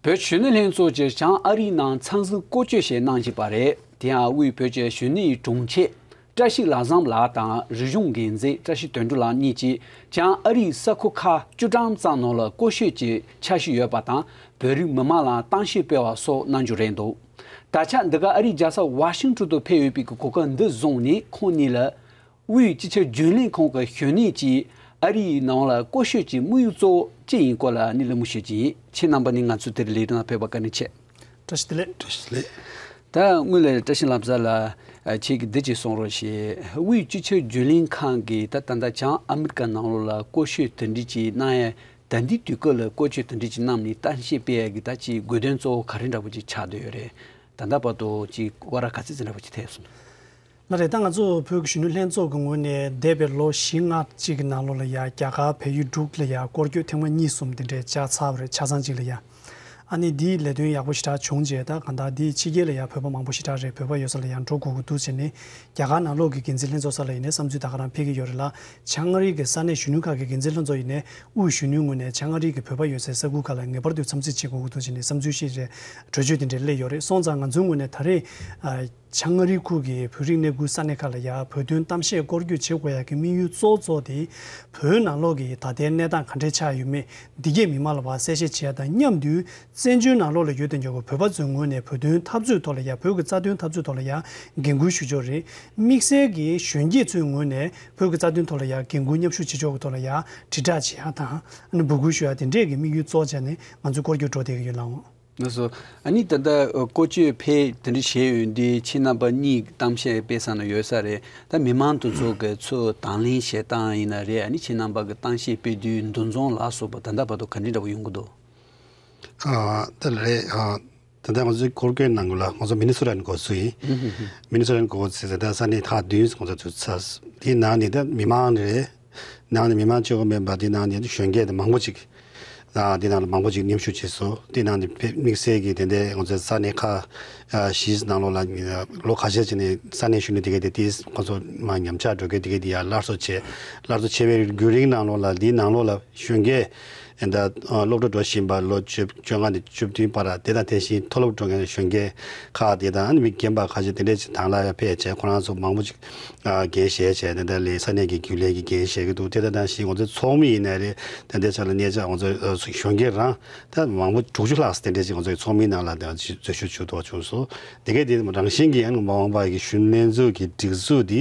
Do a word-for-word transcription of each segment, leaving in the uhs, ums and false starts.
བོད་གཞོན་ནུ་ལྷན་ཚོགས་ཀྱིས་བྱང་ཨ་རིའི་ནང་ཚང་འཛིན་སྐོར་སྐྱོད་ཞིག་གནང་བཞིན་པ་རེད། དེ་ཡང་དབུས་བོད་ཀྱི་གཞོན་ནུའི་དྲུང་ཆེ་བཀྲ་ཤིས་ལྷ་བཟང་ལགས་དང་རིག་གཞུང་འགན་འཛིན་བཀྲ་ཤིས་དོན་གྲུབ་ལགས་གཉིས་ཀྱིས་བྱང་ཨ་རིའི་ས་ཁུལ་ཁག་བཅུ་གྲངས་ཙམ་ནང་ལ་སྐོར་སྐྱོད་ཀྱི་འཆར་གཞི་ཡོད་པ་དང་། བོད་རིགས་མི་མང་ལ་གཏམ་བཤད་སྤེལ་བ་སོགས་གནང་རྒྱུ་རེད་འདུག་ད་ཆ་འདི་ག་ཨ་རིའི་རྒྱལ་ས་ཝ་ཤིང་ཊོན་དུ་ཕེབས་ཡོད་པའི་གོ་སྐབས་འདི་བཟུང་ནས། ཁོང་གཉིས་ལ་དབུས་སྤྱི་ཁྱབ་རྒྱུན་ལས་ཁང་གི་གཞོན་ནུ་གཅིག་ཨ་རིའི་ནང་ལ་སྐོར་སྐྱོད་ཀྱི་དམིགས་ཡུལ་གཙོ་བོ་ཅི་ཡིན་སྐོར་ལ་ནི་གླེང་མོལ་ཞུ་རྒྱུ་ཡིན། ཁྱེད་རྣམ་པ་ནི་ང་ཚོའི་དེར་ལས་རིམ་ལ་ཕེབས་པར་བཀའ་དྲིན་ཆེ། བཀྲ་ཤིས་བདེ་ལེགས། བཀྲ་ཤིས་བདེ་ལེགས། ད་དངོས་ལ་བཀྲ་ཤིས་ལྷ་བཟང་ལགས། ཨ། ཁྱེད་ཀྱིས་འདི་ཅིག་གསུང་རོགས་ཞེས། དབུས་སྤྱི་ཁྱབ་རྒྱུན་ལས་ཁང་གིས་ད་ད་ལྟ་བྱང་ཨ་མི་རི་ཀ་ནང་ལོགས་ལ་སྐོར་སྐྱོད་དེ་འདྲ་ཅིག་གནང་ཡ། ད་ལྟའི་དུས་སྐབས་ལ་སྐོར་སྐྱོད་དེ་འདྲ་ཅིག་གནང་ནས་གཏམ་བཤད་སྤེལ་ཡ་གི་ད་ཅིག་དགོས་དོན་གཙོ་བོ་ག་རེ་འདྲ་པོ་ཅིག་ཆགས་བསྡད་ཡོད་རེད། ད་ལྟ་བར་དུ་ཅིག་སྐོར་ར་ག་ཚོད་ཙམ་འདྲ་པོ་ཅིག་ཐེབས་སོང་། ལགས་རེད། ད་ང་ཚོ་བོད་ཀྱི་གཞོན་ནུ་ལྷན་ཚོགས་ཀྱི་ངོས་ནས་འདས་པའི་ལོ་བཞི་ལྔ་གཅིག་གི་ནང་ལོགས་ལ་ཡ། རྒྱ་གར་བལ་ཡུལ་འབྲུག་ལ་ཡ་སྐོར་སྐྱོད་ཐེངས་མ་གཉིས་གསུམ་དེ་འདྲས་བཅར་ཚར་བ་རེད། ཆ་ཚང་གཅིག་ལ་ཡ། ཨ་ནི་འདིའི་ལས་དོན་ཡག་པོ་ཞེ་དྲག་བྱུང་རྗེས། ད་གང་ལྟར་འདིའི་ཕྱི་རྒྱལ་ལ་ཡ་བོད་པ་མང་པོ་ཞེ་དྲག་རེད། བོད་པ་ཡོད་ས་ལ་ཡ་འགྲོ་དགོས་ཀྱི་འདུག་བྱས་ནས། རྒྱ་གར་ནང་ལོགས་ཀྱི་འགན་འཛིན་ལྷན་ཚོགས་ས་ལ་ཡིན་ནའི་བསམ་ཚུལ་ད་ག་རང་ཕེབས་ཀྱི་ཡོད་རེད་ལ། བྱང་ཨ་རི་གི་ས་གནས་གཞོན་ནུ་ཁག་གི་འགན་འཛིན་ལྷན་ཚོགས་ཡིན་ནའི་དབུས་གཞོན་ནུའི་ངོས་ནས་བྱང་ཨ་རི་གི་བོད་པ་ཡོད་སའི་ས་ཁུལ་ཁག་ལ་ངེས་པར་དུ་འཚམས་གཟིགས་བྱེད་དགོས་ཀྱི་འདུག་བྱས་ནས་བསམ་ཚུལ་ཞིག་རེད། གྲོས་ཆོད་དེ་འདྲ་སླེབས་ཡོད་རེད། སོང་ཙང་ང་ཚོའི་ངོས་ནས་ད་རེས། ཨ། བྱང་ཨ་རི་ཁུལ་གྱི་བོད་རིགས་གནས་ཁུལ་ས་གནས་ཁག་ལ་ཡ་བོད་དོན་གཏམ་བཤད་སྐོར་སྐྱོད་བྱེད་དགོས་ཡ་གི་དམིགས་ཡུལ་གཙོ་བོ་གཙོ་བོ་དེ། བོད་ནང་ལོགས་ཀྱི་ད་ལྟའི་གནས་སྟངས་ག་འདྲས་ཆགས་ཡོད་མེད་འདི་གས་མི་མང་ལ་ཕར་གསལ་བཤད་བྱེད་ཡ་དང་མཉམ་དུ། བཙན་བྱོལ་ནང་ལོགས་ལ་ཡོད་དེ་འཇོག་གི་བོད་པ་ཚོའི་ངོས་ནས་བོད་དོན་འཐབ་རྩོད་ཐོག་ལ་ཡ། བོད་ཀྱི་རྩ་དོན་འཐབ་རྩོད་ཐོག་ལ་ཡ་འགན་འཁུར་ཞུ་ཕྱོགས་རེད། དམིགས་བསལ་གྱིས་གཞོན་སྐྱེས་ཚོའི་ངོས་ནས་བོད་ཀྱི་རྩ་དོན་ཐོག་ལ་ཡ་འགན་འཁུར་མཉམ་ཞུགས་བྱེད་ཕྱོགས་ཀྱི་ཐོག་ལ་ཡ་དྲིལ་བསྒྲགས་བྱེད་ཡ་དང་། ཨ་ནི་འབོད་སྐུལ་ཞུ་ཡ་དེ་འདྲས་ཀྱི་དམིགས་ཡུལ་གཙོ་བོ་བྱས་ནས་ང་ཚོས་སྐོར་སྐྱོད་འགྲོ་བསྡད་ཀྱི་ཡོད་ལགས་འོང་། ལགས་སོ། ཨ་ནི་ད་ལྟ་སྐོར་སྐྱོད་ཕེབས་དེ་འདྲ་བྱས་ཡོད་དུས། ཁྱེད་རྣམ་པ་གཉིས་གཏམ་བཤད་སྤེལ་ས་ན་ཡོད་ས་རེད། ད་མི་མང་དེ་ཚོ་གི་ཚུར་དང་ལེན་བྱེད་སྟངས་ཡིན་ན་རེད། ཨ་ནི་ཁྱེད་རྣམ་པ་གི་གཏམ་བཤད་སྤེལ་དུས་འདུ་འཛོམས་ལ་སོགས་པ་ད་ལྟ་བར་དུ་ག་འདྲ་འདྲ་པོ་ཡོང་གི་འདུག་ཨ། དེ་ལ་རེད། ཨ། ད་ལྟ་ང་ཚོའི་སྐོར་སྐྱོད་གནང་རྒྱུ་ལ་ང་ཚོ་མི་ནི་སོ་ཊ་ནས་འགོ་ཚུགས་ཡིན། མི་ནི་སོ་ཊ་ནས་འགོ་ཚུགས་ཚེ་ད་ས་གནས་ཁག་བདུན་ང་ཚོ་ཚུགས་ཚར། དེའི་ནང་ནས་ད་མི་མང་རེད། ནང་ནས་མི་མང་གཅིག་པོ་མིན་པ། དེའི་ནང་ནས་གཞོན་སྐྱེས་དེ་མང་པོ་ཅིག་ཨ། དེའི་ནང་ལ་མང་པོ་ཅིག་མཉམ་ཞུགས་བྱས་སོང་། དེའི་ནང་ནས་དམིགས་བསལ་གྱིས་དེ་འདྲའི་ང་ཚོའི་ས་གནས་ཁག་ཨ། བཞི་ནང་ལོགས་ལ་ལོ་ཁ་ཤས་ཅིག་ནས་ས་གནས་གཞོན་ནུ་དེ་གས་དེ་དེས་ཁོ་ཚོ་མ་ཉམས་ཆག་འགྲོ་མཁན་དེ་གས་དེ་ཡར་སླར་གསོ་བྱས། སླར་གསོ་བྱས་པའི་བརྒྱུད་རིམ་ནང་ལོགས་ལ། འདིའི་ནང་ལོགས་ལ་གཞོན་སྐྱེས་ད་སློབ་གྲྭ་འགྲོ་བཞིན་པ་ལོ་བཅུ་བཅོ་ལྔ་ནས་བཅུ་བདུན་བར། དེ་དང་དེ་བཞིན་མཐོ་སློབ་འགྲོ་མཁན་གཞོན་སྐྱེས་ཁག་དེ་དང་། ཨ་ནི་མི་རྒན་པ་ཁ་ཤས་དེ་འདྲས་ཅིག་དང་ལ་ཡ་ཕེབས་བྱས། ཁོ་རང་ཚོ་མང་པོ་ཅིག་ཨ། འགན་བཞེས་བྱས། དེ་འདྲ་ལས་ས་གནས་ཀྱི་རྒྱུན་ལས་ཀྱི་འགན་བཞེས་ཀྱི་འདུག་དེ་དང་དེ་བཞིན་ང་ཚོའི་ཚོགས་མི་ཡིན་ནའི་རེད། དེ་འདྲའི་ཆ་ལ་གནས་ཚུལ་ང་ཚོའི་ཨ། གཞོན་སྐྱེས་རང་ད་མང་པོ་དྲུག་ཅུ་ལྷག་དེ་འདྲས་ཅིག་ང་ཚོའི་ཚོགས་མིའི་ནང་ལ་འཛུལ་ཞུགས་བྱུང་དོ་བྱུང་སོང་། དེ་གས་དེ་རང་བཞིན་གྱིས་ཨ་ནི་མ་འོངས་པ་གི་གཞོན་ནུ་ལྷན་ཚོགས་ཀྱི་སྒྲིག་འཛུགས་འདི་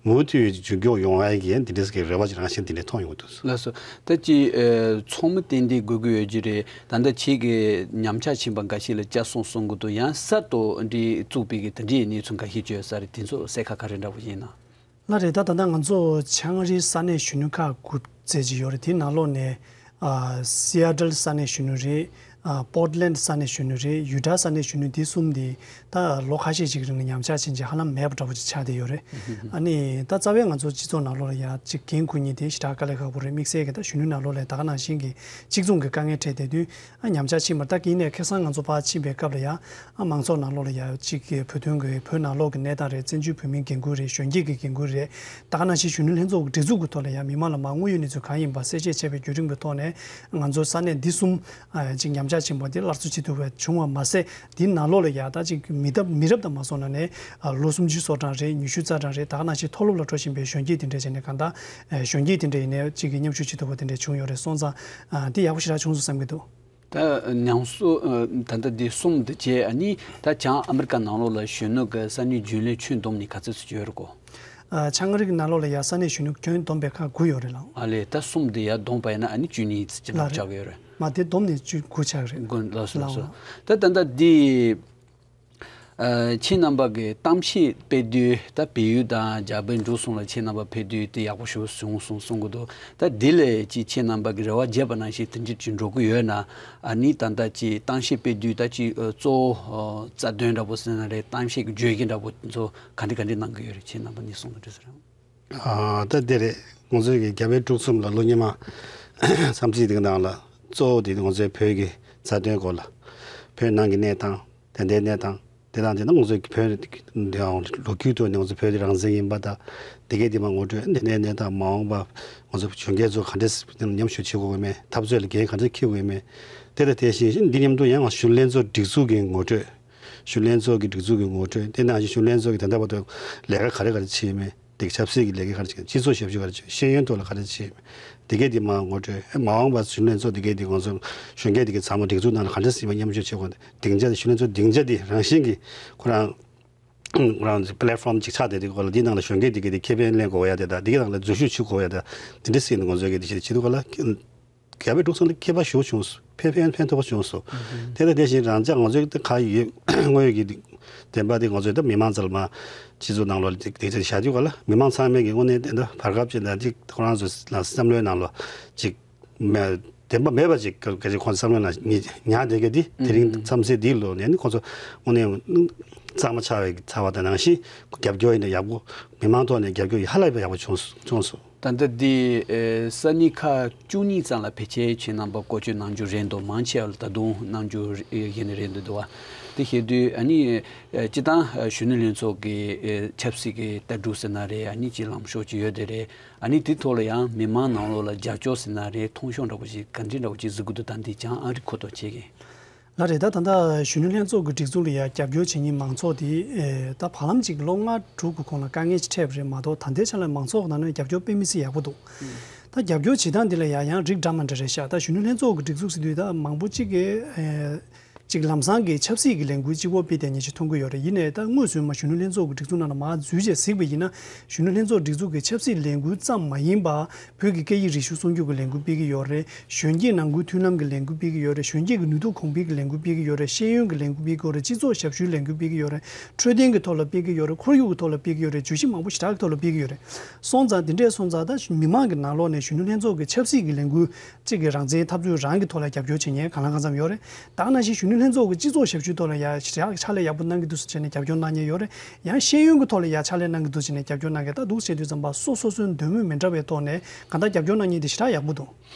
མུ་མཐུད་འགྱུར་ལྡོག་ཡོང་བ་གི་འདི་འདྲས་ཀྱི་རེ་བ་ཅིག་རང་བཞིན་དེ་འདྲས་མཐོང་ཡོང་གི་འདུག་ལགས་སོ། ད་ཅི་ཨ། ཚོགས་མི་ཏན་ཏན་དགོས་ཀྱི་ཡོད་ཀྱི་རེད། ད་ལྟ་ཁྱེད་ཀྱིས་ཉམས་ཆག་ཕྱིན་པ་འགའ་ཞིག་ལ་བཅར་སོང་གསུང་གི་འདུག་ཡང་གསར་དུ་འདི་བཙུགས་པའི་གི་དེ་འདྲའི་གནས་ཚུལ་འགའ་ཤས་ཅིག་ཡོད་ས་རེད། དེ་ཚོ་གསལ་ཁ་ག་རེ་འདྲ་པོ་ཡིན་ན། ལགས་རེད། ད་ད་ལྟ་ང་ཚོ་བྱང་ཨ་རིའི་ས་གནས་གཞོན་ནུ་ཁག་དགུ་ཙམ་ཅིག་ཡོད་རེད། དེའི་ནང་ལོགས་ནས་ཨ། སི་ཨ་ཊལ་ས་གནས་གཞོན་ནུ་རེད། ཨ། པོར་ཊ་ལེན་ཌི་ས་གནས་གཞོན་ནུ་རེད། ཡུ་ཊ་ས་གནས་གཞོན་ནུ། འདི་གསུམ་འདི་ད་ལོ་ཁ་ཤས་ཅིག་རིང་ལ་ཉམས་ཆག་ཕྱིན་རྗེས་ཧ་ལམ་མེད་པ་འདྲ་པོ་ཅིག་ཆགས་བསྡད་ཡོད་རེད། ཨ་ནི་ད་རྩ་བའི་ང་ཚོ་སྤྱི་ཚོགས་ནང་ལོགས་ལ་ཡ་ཅིག་འགན་འཁུར་མཁན་དེ་ཞེ་དྲག་དཀའ་ལས་ཁག་པོ་རེད། དམིགས་བསལ་གྱི་ད་གཞོན་ནུ་ནང་ལོགས་ལ་ད་ག་ནང་བཞིན་གྱི་གཅིག་མཚུངས་ཀྱི་དཀའ་ངལ་འཕྲད་བསྡད་དུས། ཨ། ཉམས་ཆག་ཕྱིན་པ་རེད། ད་གིན་ནས་ཁེ་སང་ང་ཚོ་ཕར་ཕྱིན་པའི་སྐབས་ལ་ཡ། ཨ། མང་ཚོགས་ནང་ལོགས་ལ་ཡ་གཅིག་གི་བོད་དོན་གྱི་བོད་ནང་ལོགས་ཀྱི་གནས་སྟངས་རེད། བཙན་བྱོལ་བོད་མིའི་འགན་ཁུར་རེད། གཞོན་སྐྱེས་ཀྱི་འགན་ཁུར་རེད། ད་ག་ནང་བཞིན་གཞོན་ནུ་ལྷན་ཚོགས་ཀྱི་སྒྲིག་འཛུགས་ཀྱི་ཐོག་ལ་ཡ་མི་མང་ལ་མར་དངོས་ཡོད་གནས་ཚུལ་གང་ཡིན་པ་གསལ་བཤད་བྱས་པའི་བརྒྱུད་རིམ་གྱི་ཐོག་ནས། ང་ཚོ་ས་གནས་འདི་གསུམ། ཨ། ཅིག་ཉམས་ཆག་ཕྱིན་པ་དེ་སླར་གསོ་བྱེད་ཐུབ་པ་བྱུང་བ་མ་ཟད། འདི་ནང་ལོགས་ལ་ཡ་ད་ཅིག་མི་རབས་མི་རབས་དང་མ་སོང་ན་ནས། ཨ། ལོ་སུམ་ཅུ་སོ་གྲངས་རེད། ཉི་ཤུ་རྩ་གྲངས་རེད། ད་ག་ནང་བཞིན་མཐོ་སློབ་ལ་འགྲོ་བཞིན་པའི་གཞོན་སྐྱེས་དེ་འདྲས་བྱས་ནས་གང་ལྟར། ཨ། གཞོན་སྐྱེས་དེ་འདྲས་ཡིན་ནའི་ཅིག་གི་མཉམ་ཞུགས་བྱེད་ཐུབ་པ་དེ་འདྲས་བྱུང་ཡོད་རེད། སོང་ཙང་། ཨ། འདི་ཡག་པོ་ཞེ་དྲག་བྱུང་སོང་བསམ་གྱི་འདུག་ད་ཉམས་གསོ། ཨ། ད་ལྟ་འདི་གསུམ་འདི་བྱས། ཨ་ནི་ད་བྱང་ཨ་མི་རི་ཀ་ནང་ལོགས་ལ་གཞོན་ནུ་གི་ས་གནས་རྒྱུན་ལས་ཁྱོན་བསྡོམས་ནས་ག་ཚོད་ཙམ་ཡོད་རེད་གོ། ཨ། བྱང་ཨ་མི་རི་ཀ་ནང་ལོགས་ལ་ཡ་ས་གནས་གཞོན་ནུ་ཁྱོན་བསྡོམས་པའི་ཁག་དགུ་ཡོད་རེད་ལགས། ཨ་ལས། ད་གསུམ་འདི་ཡ་བསྡོམས་པ་ཡིན་ན་ཨ་ནི་བཅུ་གཉིས་ཙམ་ལ་ལགས་རེད། ཆགས་ཀྱི་ཡོད་རེད། མ་དེ་བསྡོམས་ནས་བཅུ་དགུ་ཆགས་ཀྱི་རེད། དགུ། ལགས་སོ། ལགས་སོ། ལགས། ད་ད་ལྟ་འདི། ཨ། ཁྱེད་རྣམ་པ་གིས་གཏམ་བཤད་སྤེལ་དུས། ད་བལ་ཡུལ་དང་རྒྱ་བལ་འབྲུག་གསུམ་ལ་ཁྱེད་རྣམ་པ་ཕེབས་དུས་དེ་ཡག་པོ་ཞེ་པོ་བྱུང་སོང་གསུང་གི་འདུག་ད་འདི་ལས་ཅིག་ཁྱེད་རྣམ་པ་གིས་རེ་བ་བརྒྱབ་པ་ནང་བཞིན་དེ་འདྲ་ཅིག་འགྲོ་གི་ཡོད་ན། ཨ་ནི་ད་ལྟ་ཅིག་གཏམ་བཤད་སྤེལ་དུས་ད་ཅིག་ཨ། གཙོ་བོ། ཨ། རྩ་དོན་འདྲ་པོ་ཟེར་ན་རེད། གཏམ་བཤད་ཀྱི་བརྗོད་གཞི་འདྲ་པོ་ཚོ་ག་འདྲ་ག་འདྲ་གནང་གི་ཡོད་རེད། ཁྱེད་རྣམ་པ་གཉིས་གསུང་གི་འདྲ་ཟེར། ཨ། ད་དེ་རེད། ང་ཚོས་ཀྱི་རྒྱ་བལ་འབྲུག་གསུམ་ལ་ལོ་སྔོན་མ་འཚམས་གཟིགས་དེ་གི་ནང་ལ་གཙོ་བོ་དེ་ང་ཚོའི་བོད་ཀྱི་རྩ་དོན་སྐོར་ལ། བོད་ནང་གི་གནས་སྟངས། ད་ལྟའི་གནས་སྟངས། དེ་དང་དེ་ན་ང་ཚོ་བོད་ལོ་རྒྱུས་ཐོག་ནས་ང་ཚོ་བོད་དེ་རང་བཙན་ཡིན་པ་དང་། དེ་གས་དེ་མ་ངོ་སྤྲོད་དེ་ནས་ནས་དང་མ་འོངས་པ་ང་ཚོ་གཞོན་སྐྱེས་ཚོ་ག་འདྲས་མཉམ་ཞུགས་བྱེད་དགོས་མེད། འཐབ་རྩོད་ལ་འགན་ག་འདྲས་འཁྱེར་དགོས་མེད། དེ་དང་དེ་བཞིན་འདི་མཉམ་དུ་ཡང་གཞོན་ལྷན་ཚོགས་སྒྲིག་འཛུགས་ཀྱི་ངོ་སྤྲོད། གཞོན་ལྷན་ཚོགས་ཀྱི་སྒྲིག་འཛུགས་ཀྱི་ངོ་སྤྲོད་དེ་ནང་བཞིན་གཞོན་ལྷན་ཚོགས་ཀྱི་ད་ལྟ་བར་དུ་ལས་ཀ་ག་རེ་ག་རེ་བྱས་མེད། དེ་ཆབ་སྲིད་ཀྱི་ལས་ཀ་ག་རེ་བྱས། སྤྱི་ཚོགས་ཞབས་ཞུ་ག་རེ་བྱས། ཤེས་ཡོན་ཐོག་ལ་ག་རེ་བྱས་མེད། དེ་གས་དེ་མ་ངོ་སྤྲོད། མ་འོངས་པ་གཞོན་ལྷན་ཚོགས་དེ་གས་དེ་ང་ཚོ་གཞོན་སྐྱེས་དེ་གས་ཚང་མ་སྒྲིག་འཛུགས་ནང་ལ་ག་འདྲས་སྲིད་པ་མཉམ་ཞུགས་བྱེད་དགོས། སྡིངས་ཆ་དེ་གཞོན་ལྷན་ཚོགས་སྡིངས་ཆ་དེ་རང་བཞིན་གྱིས་ཁོ་རང་ཁོ་རང་གི་པི་ལེ་ཊི་ཕོམ་ཅིག་ཆགས་བསྡད་དེ་གོ་ལ། འདི་ནང་ལ་གཞོན་སྐྱེས་དེ་གས་དེ་ཁེ་ཕན་ལེན་དགོས་ཡ་དེ་དང་། འདི་གི་ནང་ལ་འཛུལ་ཞུགས་བྱེད་དགོས་ཡ་དང་། དེ་འདྲ་སྲིད་ནས་ང་ཚོ་གི་དེ་བྱེད་བྱེད་དུས་ག་ལ། རྒྱ་བལ་འབྲུག་གསུམ་ལ་ཁྱད་པར་ཞེ་པོ་བྱུང་སོང་། ཕན་ཕན་ཕན་ཐོགས་པ་བྱུང་སོང་། དེ་དང་དེ་བཞིན་རང་ཅག་ང་ཚོའི་ད་ག་ཡོད་དངོས་ཡོད་ཀྱི་བདེན་པ་དེ་ང་ཚོའི་ད་མི་མང་ཚང་མ་སྤྱི་ཚོགས་ནང་ལོགས་ལ་དེ་དེ་བྱ་དུས་ག་ལ། མི་མང་ཚང་མས་ཀྱི་དངོས་གནས་དེ་འདྲ་བར་སྐབས་ཅིག་ད་ཅིག་ཁོ་རང་ཚོ་ལ་བསམ་བློའི་ནང་ལོགས་ཅིག་མེད་བདེན་པ་མེད་པ་ཅིག་ག་ཅིག་ཁོང་ཚོ་བསམ་བློའི་ནང་ཉར་བསྡད་ཀྱི་དེ། དེ་རིང་མཚམས་ཚེས་འདིའི་ལོ་ནས་ནི་ཁོང་ཚོ་དངོས་གནས་གཙང་མ་ཆགས་པའི་ཚ་བ་དང་ནང་བཞིན་རྒྱབ་སྐྱོར་ཡིན་ན་ཡག་པོ། མི་མང་ཐོག་ནས་རྒྱབ་སྐྱོར་ཧ་ལས་པའི་ཡག་པོ་བྱུང་སོང་། ད་ལྟ་འདི་ཨེ་ས་གནས་ཁག་བཅུ་གཉིས་ཙམ་ལ་ཕལ་ཆེར་ཁྱེད་རྣམ་པ་བསྐོ་སྤྱོད་གནང་རྒྱུ་རེད་འདུག་མང་ཆེ་བ་ལ་ད་དུང་གནང་རྒྱུ་རེད་ཡིན་ནི་རེད་འདུག་འདུག་བ། དེ་བྱེད་དུས་ཨ་ནི་ཨེ་སྤྱི་བཏང་ཨེ་གཞོན་ནུ་ལྷན་ཚོགས་ཀྱི་ཨེ་ཆབ་སྲིད་ཀྱི་ལྟ་གྲུབ་ཟེར་ན་རེད། ཨ་ནི་ཅིག་ལམ་ཕྱོགས་ཅིག་ཡོད་དེ་རེད། ཨ་ནི་དེ་ཐོག་ལ་ཡང་མི་མང་ནང་ལོགས་ལ་རྒྱབ་སྐྱོར་ཟེར་ན་རེད། མཐོང་ཆུང་འདྲ་བོ་ཅིག་ག་འདྲ་འདྲ་བོ་ཅིག་གཟིགས་ཀྱི་འདུག་ད་འདི་ཅང་ཨ་རི་ཁོ་ཐོག་བྱེད་ཀྱི། ལགས་རེད། ད་ད་ལྟ་གཞོན་ནུ་ལྷན་ཚོགས་ཀྱི་སྒྲིག་འཛུགས་ལ་ཡང་རྒྱབ་སྐྱོར་བྱེད་མཁན་མང་ཚོགས་དེ་ཨེ་ད་བར་ལམ་གཅིག་ལོ་ལྔ་དྲུག་གི་གོང་ལ་དཀའ་ངལ་ཅིག་འཕྲད་པ་རེད་མ་གཏོགས། ད་ལྟའི་ཆ་ལ་མང་ཚོགས་ནང་ནས་རྒྱབ་སྐྱོར་དཔེ་མི་སྲིད་ཡག་པོ་འདུག་ད་རྒྱབ་སྐྱོར་བྱེད་སྟངས་འདི་ལ་ཡང་ཡང་རིགས་འདྲ་མི་འདྲ་རེད་ཤག་ད་གཞོན་ནུ་ལྷན་ཚོགས་ཀྱི་སྒྲིག་འཛུགས་ཟེར་དུས་ད་མང་པོ་གཅིག་གིས་ཨེ་གཅིག་ལམ་སང་གི་ཆབ་སྲིད་ཀྱི་ལས་འགུལ་གཅིག་པོ་སྤེལ་བསྡད་མཁན་ཅིག་མཐོང་གི་ཡོད་རེད། ཡིན་ནའི་ད་དངོས་སུ་མ་གཞོན་ནུ་ལྷན་ཚོགས་ཀྱི་སྒྲིག་འཛུགས་ནང་ལ་མར་འཛུལ་བྱས་གཟིགས་པ་ཡིན་ན། གཞོན་ནུ་ལྷན་ཚོགས་སྒྲིག་འཛུགས་ཀྱི་ཆབ་སྲིད་ལས་འགུལ་ཙམ་མ་ཡིན་པ། བོད་ཀྱི་སྐད་ཡིག་རིག་གཞུང་སྲུང་སྐྱོབ་ཀྱི་ལས་འགུལ་སྤེལ་གྱི་ཡོད་རེད། གཞོན་སྐྱེས་ནང་ཁུལ་མཐུན་ལམ་གྱི་ལས་འགུལ་སྤེལ་གྱི་ཡོད་རེད། གཞོན་སྐྱེས་ཀྱི་ནུས་སྟོབས་གོང་འཕེལ་གྱི་ལས་འགུལ་སྤེལ་གྱི་ཡོད་རེད། ཤེས་ཡོན་གྱི་ལས་འགུལ་སྤེལ་གྱི་ཡོད་རེད། སྤྱི་ཚོགས་ཞབས་ཞུའི་ལས་འགུལ་སྤེལ་གྱི་ཡོད་རེད། འཕྲོད་བསྟེན་གྱི་ཐོག་ལ་སྤེལ་གྱི་ཡོད་རེད། ཁོར་ཡུག་གི་ཐོག་ལ་སྤེལ་གྱི་ཡོད་རེད། བརྗོད་གཞི་མང་པོ་ཞེ་དྲག་གི་ཐོག་ལ་སྤེལ་གྱི་ཡོད་རེད། སོང་ཙང་དེ་འདྲས་སོང་ཙང་ད་མི་མང་གི་ནང་ལོགས་ནས་གཞོན་ནུ་ལྷན་ཚོགས་ཀྱི་ཆབ་སྲིད་ཀྱི་ལས་འགུལ་གཅིག་གི་རང་བཙན་འཐབ་རྩོད་རང་གི་ཐོག་ལ་རྒྱབ་སྐྱོར་བྱེད་མཁན་གང་ལ་གང་འཚམ་ཡོད་རེད། ད་ག་ནང་བཞིན་གཞོན་ནུ་ལྷན་ཚོགས་ཀྱི་སྤྱི་ཚོགས་ཞབས་ཞུའི་ཐོག་ལ་ཡ་ཞེ་དྲག་ཕྱག་ལས་ཡག་པོ་གནང་གི་འདུག་ཟེར་བྱས་ནས་རྒྱབ་སྐྱོར་གནང་མཁན་ཡོད་རེད། ཡང་ཤེས་ཡོན་གྱི་ཐོག་ལ་ཡ་ཕྱག་ལས་གནང་གི་འདུག་ཟེར་ནས་རྒྱབ་སྐྱོར་གནང་མཁན། ད་འདུག་བྱས་དུས་ཙམ་པ་སོ་སོ་སོའི་འདོད་མོས་མི་འདྲ་བའི་ཐོག་ནས་གང་ལྟར་རྒྱབ་སྐྱོར་གནང་མཁན་དེ་ཞེ་དྲག་ཡག་པོ་འདུག་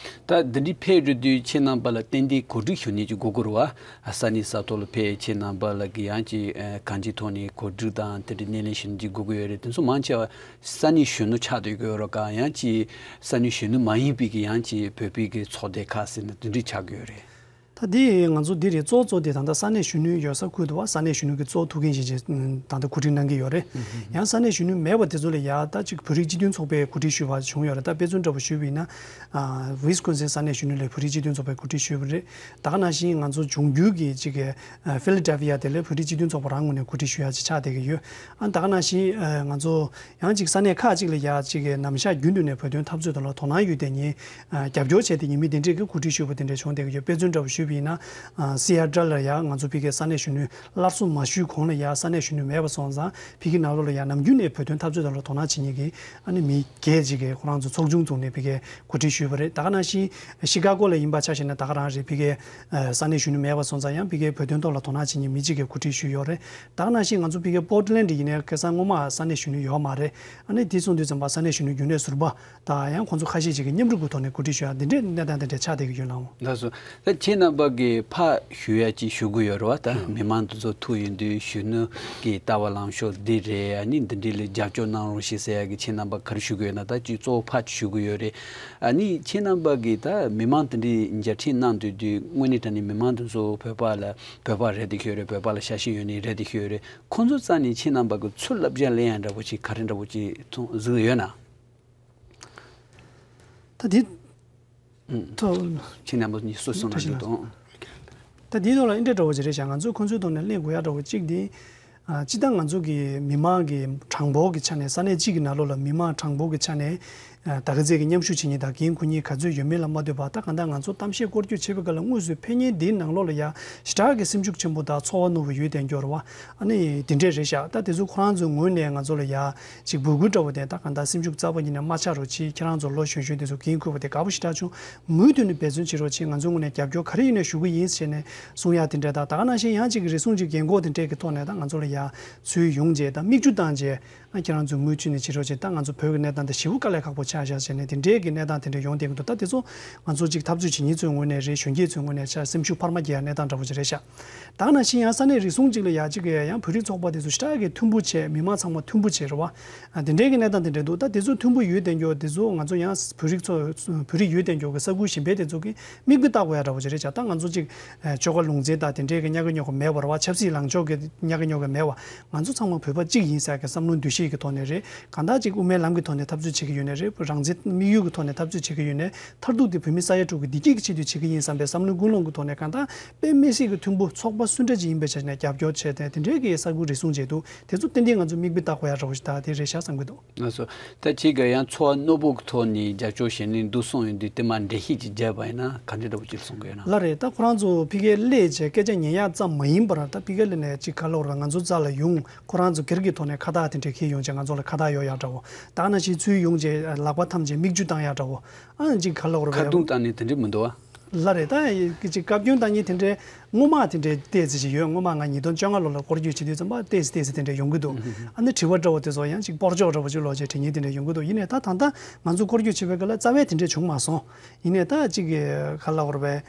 ད་འདི་འདྲའི་ཕེབས་རེད་དུས་ཁྱེད་རྣམ་པ་ལ་ཏན་ཏན་གོ་སྒྲིག་ཞུ་ནས་ཀྱི་དགོས་ཀྱི་རེད་བ། ས་གནས་ས་ཐོག་ལ་ཕེབས་ཁྱེད་རྣམ་པ་ལ་གི་ཡང་ཅིག་ཨ་གང་ཅིའི་ཐོག་ནས་གོ་སྒྲིག་དང་དེ་འདྲའི་སྣེ་ལེན་ཞུ་ནས་ཀྱི་དགོས་ཀྱི་ཡོད་རེད། དེ་ཚོ་མང་ཆེ་བ་ས་གནས་གཞོན་ནུ་ཆགས་བསྡད་ཀྱི་ཡོད་རེད་ག་ཡང་ཅིག་ས་གནས་གཞོན་ནུ་མ་ཡིན་པའི་གི་ཡང་ཅིག་བོད་པའི་གི་ཚོགས་སྡེ་ཁག་ཟེར་ན་དེ་འདྲའི་ཆགས་ཀྱི་ཡོད་རེད། ད་འདི་ང་ཚོ་འདི་རེད། གཙོ་གཙོ་དེ་ད་ལྟ་ས་གནས་གཞོན་ནུ་ཡོད་ས་ཁུལ་དུ་བ་ས་གནས་གཞོན་ནུ་གི་གཙོ་ཐུག་མཁན་ཞིག་ཅིག་ད་ལྟ་གོ་སྒྲིག་གནང་གི་ཡོད་རེད། ཡང་ས་གནས་གཞོན་ནུ་མེད་པ་དེ་ཚོ་ལ་ཡ་ད་ཅིག་བོད་རིགས་སྤྱི་མཐུན་ཚོགས་པས་གོ་སྒྲིག་ཞུས་པ་བྱུང་ཡོད་རེད། ད་དཔེ་མཚོན་འདྲ་པོ་ཞུས་པ་ཡིན་ན། ཝི་སི་ཀོན་སིན་ས་གནས་གཞོན་ནུ་ལས་བོད་རིགས་སྤྱི་མཐུན་ཚོགས་པས་གོ་སྒྲིག་ཞུས་པ་རེད། ད་ག་ནང་བཞིན་ང་ཚོ་འབྱུང་འགྱུར་གྱི་ཅིག་ཕི་ལ་ཌེལ་ཕི་ཡ་དེ་ལས་བོད་རིགས་སྤྱི་མཐུན་ཚོགས་པ་རང་ངོས་ནས་གོ་སྒྲིག་ཞུ་ཡ་ཅིག་ཆགས་བསྡད་ཀྱི་ཡོད། ཨ་ད་ག་ནང་བཞིན་ང་ཚོ་ཡང་ཅིག་ས་གནས་ཁག་ཅིག་ལ་ཡ་ཅིག་གི་ནམ་ཞག་རྒྱུན་དུ་ནས་བོད་དོན་འཐབ་རྩོད་དང་ལ་དོ་སྣང་ཡོད་དེ་ཉིད་རྒྱབ་སྐྱོར་བྱས་ཏེ་ཉི་མ་དེ་འདྲས་ཀྱི་གོ་སྒྲིག་ཞུས་པ་དེ་འདྲས་བྱུང་བསྡད་ཀྱི་ཡོད། དཔེ་མཚོན་འདྲ་པོ་ཞུས་པ་ཡིན་ན། སི་ཨེ་ཊལ་ལ་ཡ་ང་ཚོ་ཕ་གིའི་ས་གནས་གཞོན་ནུ་སླར་གསོ་མ་ཞུས་གོང་ལ་ཡ་ས་གནས་གཞོན་ནུ་མེད་པ་སོང་ཙང་ཕ་གི་ནང་ལོགས་ལ་ཡ་ནམ་རྒྱུན་ནས་བོད་དོན་འཐབ་རྩོད་དང་ལ་དོ་སྣང་བྱེད་མཁན་གྱི་ཨ་ནི་མི་སྒེར་ཅིག་གིས་ཁོ་རང་ཚོ་ཚོགས་ཆུང་བཙུགས་ནས་ཕ་གིའི་གོ་སྒྲིག་ཞུས་པ་རེད། ད་ག་ནང་བཞིན་ཤི་ཀ་གོ་ལ་ཡིན་པ་ཆ་བཞག་ན་ད་ག་རང་རེད། ཕ་གིའི་ས་གནས་གཞོན་ནུ་མེད་པ་སོང་ཙང་ཡང་ཕ་གིའི་བོད་དོན་ཐོག་ལ་དོ་སྣང་བྱེད་མཁན་མི་གཅིག་གིས་གོ་སྒྲིག་ཞུས་ཡོད་རེད། ད་ག་ནང་བཞིན་ང་ཚོ་ཕ་གིའི་པོར་ཊི་ལན་ཌི་ཡིན་ནའི་ཁ་སང་སྔོན་མ་ས་གནས་གཞོན་ནུ་ཡོད་མ་རེད། ཨ་ནི་དེ་སོང་དུས་ཙམ་པ་ས་གནས་གཞོན་ནུ་རྒྱུན་ལས་ཟུར་པ་དང་ཡང་ཁོང་ཚོ་ཁ་ཤས་ཅིག་གིས་མཉམ་རུབ་ཀྱི་ཐོག་ནས་གོ་སྒྲིག་ཞུ་ཡ་འདི་འདྲའི་གནས་སྟངས་དེ་འདྲ་ཆགས་བསྡད་ཀྱི་ཡོད་ལགས། ལགས་སོ། ད་ཁྱེད་རྣམ་པ་གིས་ཕར་ཞུ་ཡ་ཅིག་ཞུ་གི་ཡོད་རེད་བ། ད་མི་མང་དེ་ཚོ་ཐུག་ཡོང་དུས་གཞོན་ནུ་གི་ལྟ་བ་ལངས་ཕྱོགས་འདི་རེད། ཨ་ནི་འདི་འདྲའི་ལ་རྒྱབ་སྐྱོར་གནང་རོགས་ཞེས་ཟེར་ཡ་གི་ཁྱེད་རྣམ་པ་ག་རེ་ཞུ་གི་ཡོད་ན་ད་ཅིག་གཙོ་བོ་ཕར་ཞུ་གི་ཡོད་རེད། ཨ་ནི་ཁྱེད་རྣམ་པ་གིས་ད་མི་མང་དེ་འདྲའི་མཇལ་འཕྲད་གནང་སྡོད་དུས་དངོས་གནས་དྲང་གནས་མི་མང་དེ་ཚོ་བོད་པ་ལ་བོད་པ་རེད་དེ་ཤོད་རེད། བོད་པ་ལ་ཤ་ཞེན་ཡོད་ནི་རེད་དེ་ཤོད་རེད། ཁོང་ཚོ་རྩ་ནས་ཁྱེད་རྣམ་པ་གི་ཚུར་བསླབ་བྱ་ལེན་ཡ་འདྲ་པོ་ཅིག་ག་རེ་འདྲ་པོ་ཅིག་ཐོང་གཟིགས་ཡོད་ན། ད་དེ་ཐོག་ཁྱེད་རྣམ་པ་གཉིས་སུ་གསུང་ན་འདུག་དང་། ད་དེའི་ཐོག་ལ་འདི་འདྲ་འདྲ་པོ་ཅིག་རེད་ཤག་ང་ཚོས་ཁོང་ཚོའི་ཐོག་ནས་གླེང་དགོས་ཡ་འདྲ་པོ་གཅིག་དེ། ཨ་སྤྱིར་བཏང་ང་ཚོ་གི་མི་མང་གི་གྲངས་འབོར་གྱི་ཆ་ནས་ས་གནས་གཅིག་གི་ནང་ལོགས་ལ་མི་མང་གྲངས་འབོར་གྱི་ཆ་ནས་ད་ག་ཚད་ཀྱི་མཉམ་ཞུགས་བྱེད་མཁན་དང་འགན་འཁུར་མཁན་ག་ཚོད་ཡོད་མེད་ལ་མ་ལྟོས་པར། ད་གང་ལྟར་ང་ཚོ་གཏམ་བཤད་སྐོར་སྐྱོད་བྱེད་པའི་སྐབས་ལ་དངོས་སུ་ཕེབས་མཁན་འདིའི་ནང་ལོགས་ལ་ཡ་ཞེ་དྲག་གི་སེམས་ཤུགས་ཆེན་པོ་དང་ཚོར་བ་རྣོ་བོ་ཡོད་དེ་འགྱུར་བ། ཨ་ནི་དེ་འདྲས་རེད་ཤག་ད་དེ་ཚོ་ཁོ་རང་ཚོའི་ངོས་ནས་ང་ཚོ་ལ་ཡ་ཅིག་འབོད་སྐུལ་འདྲ་བོ་དེ། ད་གང་ལྟར་སེམས་ཤུགས་རྩ་བ་ཉིད་ནས་མ་ཆག་རོགས་གྱིས། ཁྱེད་རང་ཚོ་ལོ་གཞོན་གཞོན་དེ་ཚོ་འགན་འཁུར་བ་དེ་དགའ་པོ་ཞེ་དྲག་བྱུང་། མུ་མཐུད་ནས་འབད་བརྩོན་བྱེད་རོགས་གྱིས། ང་ཚོའི་ངོས་ནས་རྒྱབ་སྐྱོར་ག་རེ་ཡིན་ནའི་ཞུ་གི་ཡིན་ཟེར་ནས་གསུང་ཡ་དེ་འདྲས་དང་། ད་ག་ནང་བཞིན་ཡང་ཅིག་རེ་ཟུང་ཅིག་རྒན་གོག་དེ་འདྲས་ཀྱི་ཐོག་ནས་ད་ང་ཚོ་ལ་ཡ་ཚུར་ཡོང་བྱས་ད་མིག་ཆུ་བཏང་བྱས། ཨ་ཁྱེད་རང་ཚོས་མུ་མཐུད་ནས་བྱེད་རོགས་བྱེད། ད་ང་ཚོ་བོད་ཀྱི་གནས་སྟངས་དེ་ཞེ་པོ་དཀའ་ལས་ཁག་པོ་ ཆགས་བཞག་བྱས་ནས་དེ་འདྲའི་གི་གནས་སྟངས་དེ་འདྲ་ཡོང་བསྡད་ཀྱི་འདུག་ད་དེ་ཚོ་ང་ཚོ་ཅིག་འཐབ་རྩོད་བྱེད་མཁན་ཚོའི་ངོས་ནས་རེད། གཞོན་སྐྱེས་ཚོའི་ངོས་ནས་ཆ་སེམས་ཤུགས་འཕར་མ་རྒྱག་ཡ་གནས་སྟངས་འདྲ་པོ་ཅིག་རེད་ཤག་ད་ག་ནང་བཞིན་ཡང་ས་གནས་རེ་ཟུང་ཅིག་ལ་ཡ་གཅིག་ཡང་བོད་རིགས་ཚོགས་པ་དེ་ཚོ་ཞེ་དྲག་གི་མཐུན་པོ་བྱས། མི་མང་ཚང་མ་མཐུན་པོ་བྱས་རེད་བ། ཨ། དེ་འདྲའི་གི་གནས་སྟངས་དེ་འདྲ་འདུག་ད་དེ་ཚོ་མཐུན་པོ་ཡོད་དེ་འགྱོ། དེ་ཚོ་ང་ཚོ་ཡང་བོད་རིགས་ཚོ་བོད་རིགས་ཡོད་དེ་འགྱོ་གི་ས་ཁུལ་གཞན་པའི་དེ་ཚོ་གི་མིག་དཔེ་བལྟ་དགོས་ཡ་འདྲ་པོ་ཅིག་རེད་ཤག་ད་ང་ཚོ་ཅིག་ཨ། ཆོལ་ཁ་ལུང་ཚན་དང་དེ་འདྲའི་གི་གཉའ་གི་སྙོག་གི་མེད་པ་རེད་བ། ཆབ་སྲིད་ལངས་ཕྱོགས་གི་གཉའ་གི་སྙོག་གི་མེད་པ། ང་ཚོ་ཚང་མ་བོད་པ་གཅིག་ཡིན་ཟེར་གི་བསམ་བློ་འདུ་ཤེས་ཀྱི་ཐོག་ནས་རེད། གང་ལྟར་ཅིག་དབུ་མའི་ལམ་གྱི་ཐོག་ནས་འཐབ་རྩོད་བྱེད་ཀྱི་ཡོད་ནའི་རེད། རང་བཙན་དམིགས་ཡུལ་གྱི་ཐོག་ནས་འཐབ་རྩོད་བྱེད་ཀྱི་ཡོད་ནའི། མཐར་ཐུག་དེ་བོད་མི་ས་ཡ་དྲུག་གི་བདེ་སྐྱིད་ཀྱི་ཆེད་དུ་བྱེད་ཀྱི་ཡིན་བསམ་པའི་བསམ་བློའི་ཀུན་སློང་གི་ཐོག་ནས། གང་ལྟར་དཔེ་མི་སྲིད་ཀྱི་མཐུན་པོ་ཚོགས་པ་སུ་འདྲ་ཅིག་ཡིན་པའི་ཆ་ནས་རྒྱབ་སྐྱོར་བྱས་ཏེ། དེ་འདྲའི་གི་ས་ཁུལ་རེ་ཟུང་མཇལ་འདུག་དེ་ཚོ་ཏན་ཏན་ང་ཚོ་མིག་དཔེ་བལྟ་དགོས་ཡ་འདྲ་པོ་ཞིག་ད་དེ་རེད་ཤག་བསམ་གྱི་འདུག་ལགས་སོ། ད་ཁྱེད་ཀྱིས་ཡང་ཚོར་བ་རྣོ་པོ་གི་ཐོག་ནས་རྒྱབ་སྐྱོར་བྱས་ནས་འདུག་གསུངས་ཡོང་དུས། དེ་མ་འགྲེལ་བཤད་ཅིག་བརྒྱབ་པ་ཡིན་ན་ག་འདྲ་འདྲ་པོ་ཅིག་གསུང་གི་ཡོད་ན། ལགས་རེད། ད་ཁོ་རང་ཚོ་ཕ་གིར་སླེབས་བྱས་སྐད་ཆ་ཉན་ཡག་ཙམ་མ་ཡིན་པར། ད་ཕ་གི་ལ་ནས་ཅིག་ག་ལབ་ར། ང་ཚོ་རྩ་ལ་ཡོང་། ཁོ་རང་ཚོ་སྒེར་གྱི་ཐོག་ནས་ཁ་བཏགས་དེ་འདྲ་འཁྱེར་ཡོང་བྱས་ང་ཚོ་ལ་ཁ་བཏགས་གཡོག་ཡག་འདྲ་པོ། ད་ག་ནང་བཞིན་ཚུར་ཡོང་བྱས་ལག་པ་འཐམ་བྱས་མིག་ཆུ་བཏང་ཡག་འདྲ་པོ། ཨ། ཅིག་ག་ལབ་ར། ཁ་རྡུང་བཏང་ནས་དེ་འདྲ་མི་འདུག་ཨ། ལགས་རེད། ད་ཅིག་བཀའ་བཀྱོན་བཏང་མཁན་དེ་འདྲའི་སྔོན་མ་དེ་འདྲའི་ཏོག་ཙམ་ཅིག་ཡོད། སྔོན་མ་ང་ཉིས་སྟོང་བཅོ་ལྔ་ལོ་ལ་སྐོར་སྐྱོད་བྱེད་དུས་ཙམ་པ་ཏོག་ཙམ་ཏོག་ཙམ་དེ་འདྲ་ཡོང་གི་འདུག་ཨ་ནི་དྲི་བ་འདྲ་པོ་དེ་ཚོ་ཡང་ཅིག་སྤོར་ཆོག་འདྲ་པོ་ཅིག་ལོག་བྱས་དྲི་མཁན་དེ་འདྲ་ཡོང་གི་འདུག་ཡིན་ནའི་ད་ད་ལྟ་ང་ཚོ་སྐོར་སྐྱོད་བྱེད་པའི་སྐབས་ལ་རྩ་བའི་དེ་འདྲ་བྱུང་མ་སོང་། ཡིན་ནའི་ད་ཅིག་ག་ལབ་ར་བས།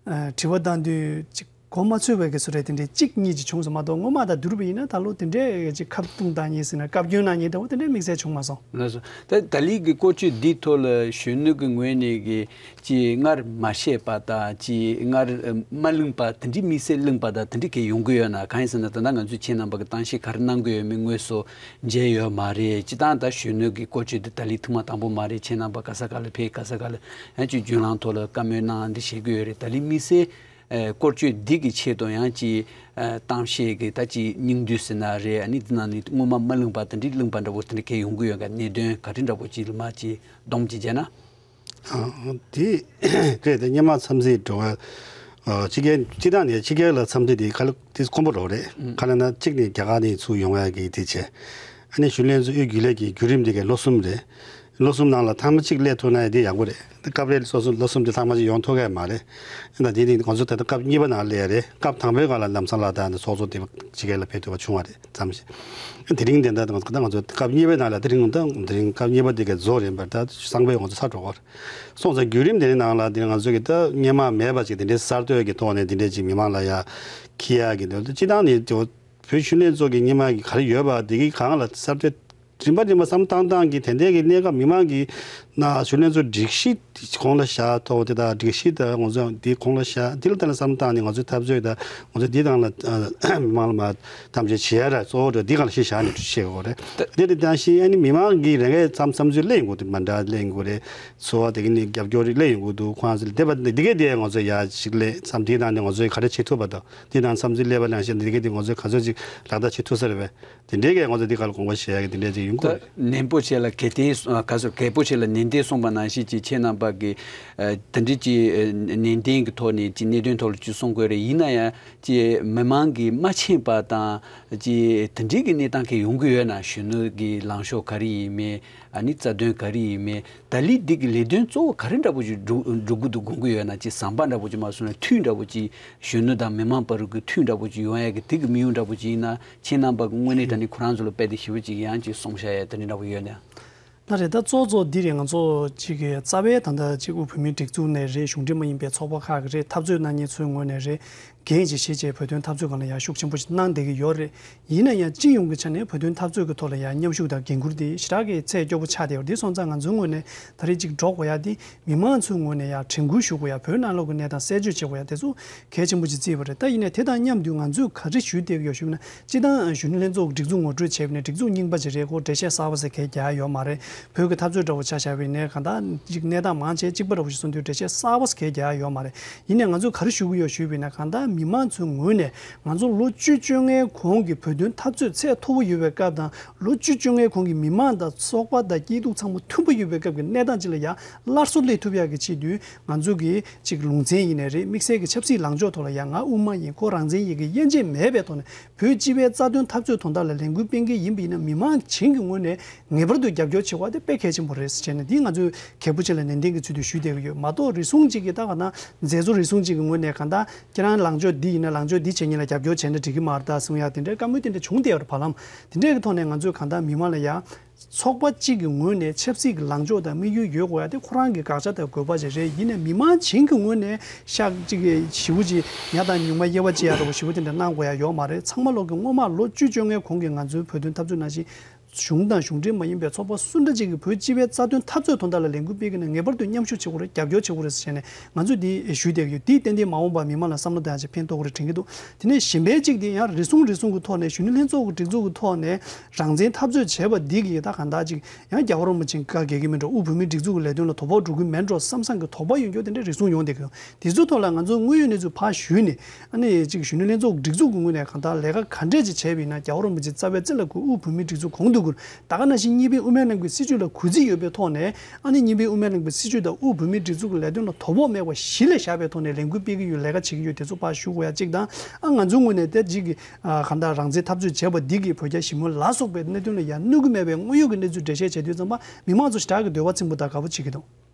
ཨ། དྲི་བ་བཏང་དུས་ཅིག་གོ་མ་ཆོད་པའི་གི་བཟོ་འདྲ་དེ་འདྲའི་གཅིག་གཉིས་ཅིག་བྱུང་སོང་མ་གཏོགས། སྔོན་མ་དང་བསྡུར་བ་ཡིན་ན་ད་ལོ་དེ་འདྲའི་ཅིག་ཁ་རྡུང་བཏང་མཁན་ཟེར་ན། བཀའ་བཀྱོན་གནང་མཁན་འདྲ་པོ་དེ་འདྲའི་དམིགས་བསལ་བྱུང་མ་སོང་། ལགས་སོ། ད་ཏཱ་ལའི་གི་བཀོལ་སྤྱོད་འདིའི་ཐོག་ལ་གཞོན་ནུ་གི་ངོས་ནས་གི་ཅིག་སྔར་མ་བཤད་པ་དང་། ཅིག་སྔར་མ་གླེང་པ་དེ་འདྲའི་དམིགས་བསལ་གླེང་པ་དང་དེ་འདྲའི་གས་ཡོང་གི་ཡོད་ན། གང་ཡིན་ཟེར་ན། ད་ལྟ་ང་ཚོས་ཁྱེད་རྣམ་པ་གི་གཏམ་བཤད་ག་རེ་གནང་གི་ཡོད་མེད་དངོས་སུ་མཇལ་ཡོད་མ་རེད། སྤྱིར་བཏང་ད་གཞོན་ནུ་གི་བཀོལ་སྤྱོད་འདི་ཏཱ་ལའི་ཐེངས་མ་དང་པོ་མ་རེད། ཁྱེད་རྣམ་པ་ག་ས་ག་ལ་ཕེབས། ག་ས་ག་ལ་ཡང་ཅིག་བརྒྱུད་ལམ་ཐོག་ལ་བཀའ་མོལ་གནང་འདི་བྱེད་ཀྱི་ཡོད་རེད། ཏཱ་ལའི་དམིགས་བསལ་ཨ། བཀོལ་སྤྱོད་འདི་གི་ཆེད་དུ་ཡང་ཅིག་ཨ། གཏམ་བཤད་ཀྱི་ད་ཅིག་སྙིང་བསྡུས་ཟེར་ན་རེད། ཨ་ནི་འདི་ནང་ནས་སྔོན་མ་མ་གླེང་པ་དེ་འདྲའི་གླེང་པ་འདྲ་པོ་དེ་འདྲ་གས་ཡོང་གི་ཡོད་ག་གནད་དོན་ག་རེ་འདྲ་པོ་ཅིག་ལ་མ་ཅིག་སྡོམ་ཅིག་བྱས་ན། ཨ། དེ་རེད་དེ། སྔོན་མ་འཚམས་གཟིགས་འགྲོ་བ། ཨ། ཕྱི་རྒྱལ་སྤྱིར་བཏང་ནས་ཕྱི་རྒྱལ་ལ་འཚམས་གཟིགས་དེ་ག་ལ་དེ་དཀོན་པོ་རོགས་རེད། ཨང་། ག་ལ་ན་གཅིག་ནས་རྒྱ་གར་ནས་ཚུར་ཡོང་ཡག་གི་དེ་བྱས། ཨ་ནི་གཞོན་ལྷན་ཚོགས་དབུས་རྒྱུན་ལས་ཀྱི་བརྒྱུད་རིམ་དེ་གས་ལོ་གསུམ་རེད། ལོ་གསུམ་ནང་ལ་ཐེངས་མ་གཅིག་སླེབས་ཐུབ་ན་ཡང་དེ་ཡག་པོ་རེད། སྐབས་རེ་སོ་སོ་ལོ་གསུམ་དེ་ཐེངས་མ་གཅིག་ཡོང་ཐུབ་ཀྱི་མ་རེད། ད་དེ་ནི་ང་ཚོ་ད་ལྟ་སྐབས་གཉིས་པ་ནང་སླེབས་ཡ་རེད། སྐབས་དང་པོའི་སྒང་ལ་ལམ་སང་ལ་ད་ནི་ཚོགས་གཙོ་དེ་ཕྱི་རྒྱལ་ལ་ཕེབས་ཐུབ་པ་བྱུང་བ་རེད། མཚམས་བཞག་དེ་རིང་དེ་འདྲ་ད་ང་ཚོ་སྐབས་གཉིས་པའི་ནང་ལ་དེ་རིང་ད་དེ་རིང་སྐབས་གཉིས་པ་དེ་ག་རྫོགས་རན་པར་ད་སང་ཕོད་ང་ཚོ་ཚར་འགྲོ་གི་རེད། སོང་ཙང་བརྒྱུད་རིམ་དེ་རིང་ནང་ལ་དེ་ང་ཚོ་གི་ད་སྔོན་མ་མེད་པ་ཅིག་དེ་འདྲའི་གསར་གཏོད་ཀྱི་ཐོག་ནས་དེ་འདྲའི་ཅིག་མི་མང་ལ་ཡ་འཁྱེར་ཡག་གི་འདུག་སྤྱིར་བཏང་ནས་དེ་བོད་གཞོན་ལྷན་ཚོགས་ཀྱི་སྔོན་མ་གི་ག་རེ་ཡོད་པ་དེ་གི་སྒང་ལ་གསར་གཏོད་རིམ་པ་རིམ་པ་བསམ་བློ་བཏང་སྟངས་ཀྱི་དེ་འདྲའི་གི་གནས་སྐབས་མི་མང་གི་ནང་གཞོན་ལྷན་ཚོགས་སྒྲིག་གཞི་གོང་ལ་བཞག་ཐོག་དེ་དང་སྒྲིག་གཞི་དང་ང་ཚོ་འདི་གོང་ལ་བཞག་འདི་ལ་བརྟེན་ནས་བསམ་བློ་བཏང་ནས་ང་ཚོའི་འཐབ་རྩོད་དང་ང་ཚོ་འདི་དང་ལ་མི་མང་ལ་མ་ཐམས་ཅད་བྱེད་ཡ་ར་གཙོ་བོ་འདི་སྒང་ལ་གཞི་བཞག་ནས་བཤད་དགོས་རེད། དེ་དེ་དང་ཤིང་ཨ་ནི་མི་མང་གི་རེ་འགའི་བསམ་བསམ་ཚུལ་གླེང་དགོས་དེ་མ་འདྲ་གླེང་དགོས་རེད། ཚོར་བ་དེ་གི་ནི་རྒྱབ་སྐྱོར་རེ་གླེང་ཡོང་གི་འདུག་ཁོང་ཚོ་ལ་དེ་བ་འདི་གས་དེ་ང་ཚོ་ཡ་ཞིག་གླེང་བསམ་འདི་དང་ནི་ང་ཚོས་ག་རེ་བྱེད་ཐུབ་པ་དང་འདི་དང་བསམ་ཚུལ་གླེང་བ་ལེན་ཤེས་འདི་གས་དེ་ང་ཚོས་ག་ཚོད་ཅིག་ལག་བསྟར་བྱེད་ཐུབ་ས་རེད་པས། དེ་འདྲའི་གི་ང་ཚོ་འདི་ག་ལ་དགོངས་པ་བཞེས་ཡ་གི་དེ་འདྲའི་ཅིག་ཡོང་གི་རེད། ནན་པོ་བྱས་ལ་གལ་ཏེ་ག་ཚོད་གལ་པོ་བྱས་ལ་ནན་ཏན་གསུངས་པ་ནང་བཞིན་ཅིག་ཁྱེད་རྣམ་པ་གི་ཨ་དེ་འདྲའི་ཅིག་ཨ་ནན་ཏན་གི་ཐོག་ནས་ཅིག་གནད་དོན་ཐོག་ལ་ཅིག་གསུང་དགོས་རེད། ཡིན་ན་ཡང་ཅིག་མི་མང་གིས་མ་མཁྱེན་པ་དང་ཅིག་དེ་འདྲའི་གི་གནས་སྟངས་གི་ཡོང་གི་ཡོད་ན་གཞོན་ནུ་གི་ལངས་ཕྱོགས་ག་རེ་ཡིན་མིན། ཨ་ནི་རྩ་དོན་ག་རེ་ཡིན་མིན། ཏཱ་ལའི་འདི་གི་ལས་དོན་གཙོ་བོ་ག་རེ་འདྲ་པོ་ཅིག་སྒྲུབ་སྒྲུབ་དགོས་འདུག་དགོངས་ཀྱི་ཡོད་ན། ཅིག་ཟམ་པ་འདྲ་པོ་ཅིག་མ་སོང་ན་མཐུན་འདྲ་པོ་ཅིག་གཞོན་ནུ་དང་མི་མང་བར་གྱི་མཐུན་འདྲ་པོ་ཅིག་ཡོང་ཡ་གི་དེ་གི་དམིགས་ཡུལ་འདྲ་པོ་ཅིག་ཡིན་ན། ཁྱེད་རྣམ་པ་གི་དངོས་གནས་དྲང་གནས་ཁོ་རང་ཚོ་ལ་དཔེ་དེ་ཞེ་པོ་ཅིག་ཡང་ཅིག་གསུང་བྱ་ཡ་དེ་འདྲ་འདྲ་པོ་ཡོད་ན། ལགས་རེད། ད་གཙོ་གཙོ་འདི་རེད། ང་ཚོ་ཅིག་གི་རྩ་བའི་ད་ལྟ་ཅིག་དབུས་བོད་མིའི་སྒྲིག་འཛུགས་ནས་རེད། གཞུང་འབྲེལ་མ་ཡིན་པའི་ཚོགས་པ་ཁག་གི་རེད། འཐབ་རྩོད་གནང་མཁན་ཚོའི་ངོས་ནས་རེད། འགན་ཅིག་བཞེས་བྱས་བོད་དོན་འཐབ་རྩོད་སྒང་ལ་ཡང་ཤུགས་ཆེན་པོ་ཞིག་གནང་བསྡད་ཀྱི་ཡོད་རེད། ཡིན་ན་ཡང་སྤྱི་ཡོངས་ཀྱི་ཆ་ནས་བོད་དོན་འཐབ་རྩོད་ཀྱི་ཐོག་ལ་ཡང་མཉམ་ཞུགས་དང་འགན་འཁུར་དེ་ཞེ་དྲག་གི་ཚད་སྐྱོ་པོ་ཆགས་བསྡད་ཡོད་རེད། དེ་སོང་ཙང་ང་ཚོའི་ངོས་ནས་ད་རེས་ཅིག་འགྲོ་དགོས་ཡ་དེ་མི་མང་ཚོའི་ངོས་ནས་ཡང་དྲན་སྐུལ་ཞུ་དགོས་ཡ། བོད་ནང་ལོགས་ཀྱི་གནས་སྟངས་གསལ་བརྗོད་བྱེད་དགོས་ཡ་དེ་ཚོ་གལ་ཆེན་པོ་ཅིག་བརྩིས་པ་རེད། ད་ཡིན་ནའི་དེ་དང་མཉམ་དུ་ང་ཚོས་ག་རེ་ཞུ་བསྡད་ཀྱི་ཡོད་ཞུས་ན། སྤྱིར་བཏང་གཞོན་ནུ་ལྷན་ཚོགས་སྒྲིག་འཛུགས་ངོ་སྤྲོད་བྱས་པ་ཡིན་ན་སྒྲིག་འཛུགས་རྙིང་པ་ཅིག་རེད། ཁོ་འགྲེལ་བཤད་གསར་པ་ཟེར་གང་ཡང་རྒྱག་ཡ་ཡོད་མ་རེད། བོད་ཀྱི་འཐབ་རྩོད་འདྲ་པོ་ཆ་བཞག་པ་ཡིན་ནའི་གང་ལྟར་ཅིག་གནས་སྟངས་མང་ཆེ་གཅིག་པ་འདྲ་པོ་ཞིག་སོང་དུས་འགྲེལ་བཤད་གསར་པ་ཟེར་གང་ཡང་རྒྱག་ཡ་ཡོད་མ་རེད། ཡིན་ནའི་ང་ཚོས་ག་རེ་ཞུ་གི་ཡོད་ཞུས་པ་ཡིན་ན། གང་ལྟར་མི་མང་ཚོའི་ངོས་ནས་ང་ཚོ་ལོ་བཅུ་བཅོ་ལྔའི་གོང་གི་བོད་དོན་འཐབ་རྩོད་ཚད་མཐོ་པོ་ཡོད་པའི་སྐབས་དང་། ལོ་བཅུ་བཅོ་ལྔའི་གོང་གི་མི་མང་དང་ཚོགས་པ་དང་སྐྱིད་སྡུག་ཚང་མ་མཐུན་པོ་ཡོད་པའི་སྐབས་ཀྱི་གནས་སྟངས་ཅིག་ལ་ཡང་སླར་གསོ་སླེབས་ཐུབ་ཡག་གི་ཆེད་དུ། ང་ཚོ་གི་ཅིག་ལུང་ཚན་ཡིན་ནའི་རེད། དམིགས་བསལ་གྱི་ཆབ་སྲིད་ལངས་ཕྱོགས་ཐོག་ལ་ཡང་ང་དབུ་མ་ཡིན། ཁོ་རང་བཙན་ཡིན་གྱི་དབྱེ་འབྱེད་མེད་པའི་ཐོག་ནས་བོད་སྤྱི་པའི་རྩ་དོན་འཐབ་རྩོད་དོན་དག་ལ་ལས་འགུལ་སྤེལ་མཁན་ཡིན་པ་ཡིན་ན། མི་མང་བྱིངས་ཀྱི་ངོས་ནས་ངེས་པར་དུ་རྒྱབ་སྐྱོར་བྱེད་དགོས་པ་དེ་དཔེ་གལ་ཆེན་པོ་རེད་ཟེར་བྱས་ནས། འདི་ང་ཚོས་གལ་པོ་ཆེ་ལ་ནན་ཏན་གྱི་ཚུལ་དུ་ཞུས་བསྡད་ཀྱི་ཡོད་མ་གཏོགས། རེ་ཟུང་ཅིག་གིས་ད་ག་ན་མཛད་གཙོ་རེ་ཟུང་ཅིག་གི་ངོས་ནས་གང་ལྟར་ཁྱེད་རང་ལངས་ ཕྱོགས་འདི་ཡིན་ན་ལངས་ཕྱོགས་འདི་བྱེད་མཁན་ལ་རྒྱབ་སྐྱོར་བྱས་ན་འགྲིག་གི་མ་རེད་ད་གསུང་ཡག་དེ་འདྲའི་བཀའ་མོལ་དེ་འདྲ་བྱུང་བསྡད་ཡོད་རེད། བར་ལམ་དེ་འདྲའི་གི་ཐོག་ནས་ང་ཚོས་གང་ལྟར་མི་མང་ལ་ཡ། ཚོགས་པ་གཅིག་གི་ངོས་ནས་ཆབ་སྲིད་ཀྱི་ལངས་ཕྱོགས་དང་དམིགས་ཡུལ་ཡོད་དགོས་ཡ་དེ་ཁོ་རང་གི་དགག་བྱ་དང་དགོས་པ་ཅིག་རེད། ཡིན་ནའི་མི་མང་བྱིངས་ཀྱི་ངོས་ནས་ཤག་གཅིག་གི་ཞེ་པོ་ཅིག་ཉ་དང་ཉུང་མ་དབྱེ་བ་ཕྱེ་ཡ་འདྲ་བོ་ཞེ་པོ་དེ་འདྲ་གནང་དགོས་ཡ་ཡོད་མ་རེད། ཚང་མ་ལོག་གི་སྔོན་མ་ལོ་བཅུ་བཅོ་ལྔའི་གོང་གི་ང་ཚོའི་བོད་དོན་འཐབ་རྩོད་ནང་བཞིན་གཞུང་དང་གཞུང་འབྲེལ་མ་ཡིན་པའི་ཚོགས་པ་སུ་འདྲ་ཅིག་གིས་བོད་སྤྱི་པའི་རྩ་དོན་འཐབ་རྩོད་དོན་དག་ལ་ལས་འགུལ་སྤེལ་གྱི་ན་ངེས་པར་དུ་མཉམ་ཞུགས་བྱེད་དགོས་རེད། རྒྱབ་སྐྱོར་བྱེད་དགོས་རེད་ཟེར་བྱས་ནས་ང་ཚོས་འདི་ཞུས་བསྡད་ཀྱི་ཡོད། དེས་ཏན་ཏན་མ་འོངས་པར་མི་མང་ལ་བསམ་བློ་བཏང་ཡ་ཅིག་ཕན་ཐོགས་ཀྱི་རེད་དྲན་གྱི་འདུག་དེ་ནས་གཞན་པའི་གཅིག་དེ་ཡང་རེ་ཟུང་རེ་ཟུང་གི་ཐོག་ནས་གཞོན་ནུ་ལྷན་ཚོགས་ཀྱི་སྒྲིག་འཛུགས་ཀྱི་ཐོག་ནས་རང་བཙན་འཐབ་རྩོད་བྱས་པ་འདི་གིས་ད་གང་ལྟར་ཅིག་ཡང་རྒྱལ་བ་རིན་པོ་ཆེ་བཀའ་རྒྱལ་གྱི་མི་འགྲོ། དབུས་བོད་མིའི་སྒྲིག་འཛུགས་ཀྱི་ལས་དོན་ལ་དོ་ཕོག་འགྲོ་གི་མེད་འགྲོ་བསམ་བསམ་གྱི་དོགས་པ་ཡོད་མཁན་དེ་འདྲ་རེ་ཟུང་ཡོང་བསྡད་ཀྱི་ཡོད། དེ་ཚོའི་ཐོག་ལ་ང་ཚོ་དངོས་ཡོད་གནས་ཚུལ་ཕར་ཞུས་ནས་ཨ་ནི་ཅིག་གཞོན་ནུ་ལྷན་ཚོགས་སྒྲིག་འཛུགས་ཀྱི་ངོས་ནས་གང་ལྟར་ལས་ཀ་ག་འདྲས་ཅིག་བྱས་པ་ཡིན་ན་རྒྱལ་བ་རིན་པོ་ཆེ་རྩ་བའི་རྩེ་ལ་འཁོད། དབུས་བོད་མིའི་སྒྲིག་འཛུགས་གོང་དུ་བཀུར། ད་ག་ནང་བཞིན་གཉིས་པའི་དབུ་མའི་ལམ་གྱི་སྲིད་བྱུས་ལ་གུས་བརྩི་ཡོད་པའི་ཐོག་ནས་ཨ་ནི་གཉིས་པའི་དབུ་མའི་ལམ་གྱི་སྲིད་བྱུས་དང་དབུས་བོད་མིའི་སྒྲིག་འཛུགས་ཀྱི་ལས་དོན་ལ་དོ་ཕོག་མེད་པ་གཞི་ལས་བཞག་པའི་ཐོག་ནས་ལས་འགུལ་སྤེལ་གྱི་ཡོད། ལས་ཀ་བྱེད་ཀྱི་ཡོད། དེ་ཚོ་ཕར་ཞུ་དགོས་ཡ་གཅིག་དང་། ཨ་ང་ཚོའི་ངོས་ནས་དེ་གཅིག་གི་ཨ་གང་ལྟར་རང་བཙན་འཐབ་རྩོད་བྱས་པ་འདི་གིས་བོད་རྒྱ་ཞི་མོལ་ལ་སོགས་པའི་གནད་དོན་ལ་ཡ་གནོད་ཀྱི་མེད་པའི་དངོས་ཡོད་ཀྱི་གནས་ཚུལ་འགྲེལ་བཤད་བྱས་དུས་ཙམ་པ་མི་མང་ཚོ་ཞེ་དྲག་གི་འདོད་པ་ཚིམ་པོ་དང་དགའ་པོ་བྱེད་ཀྱི་འདུག་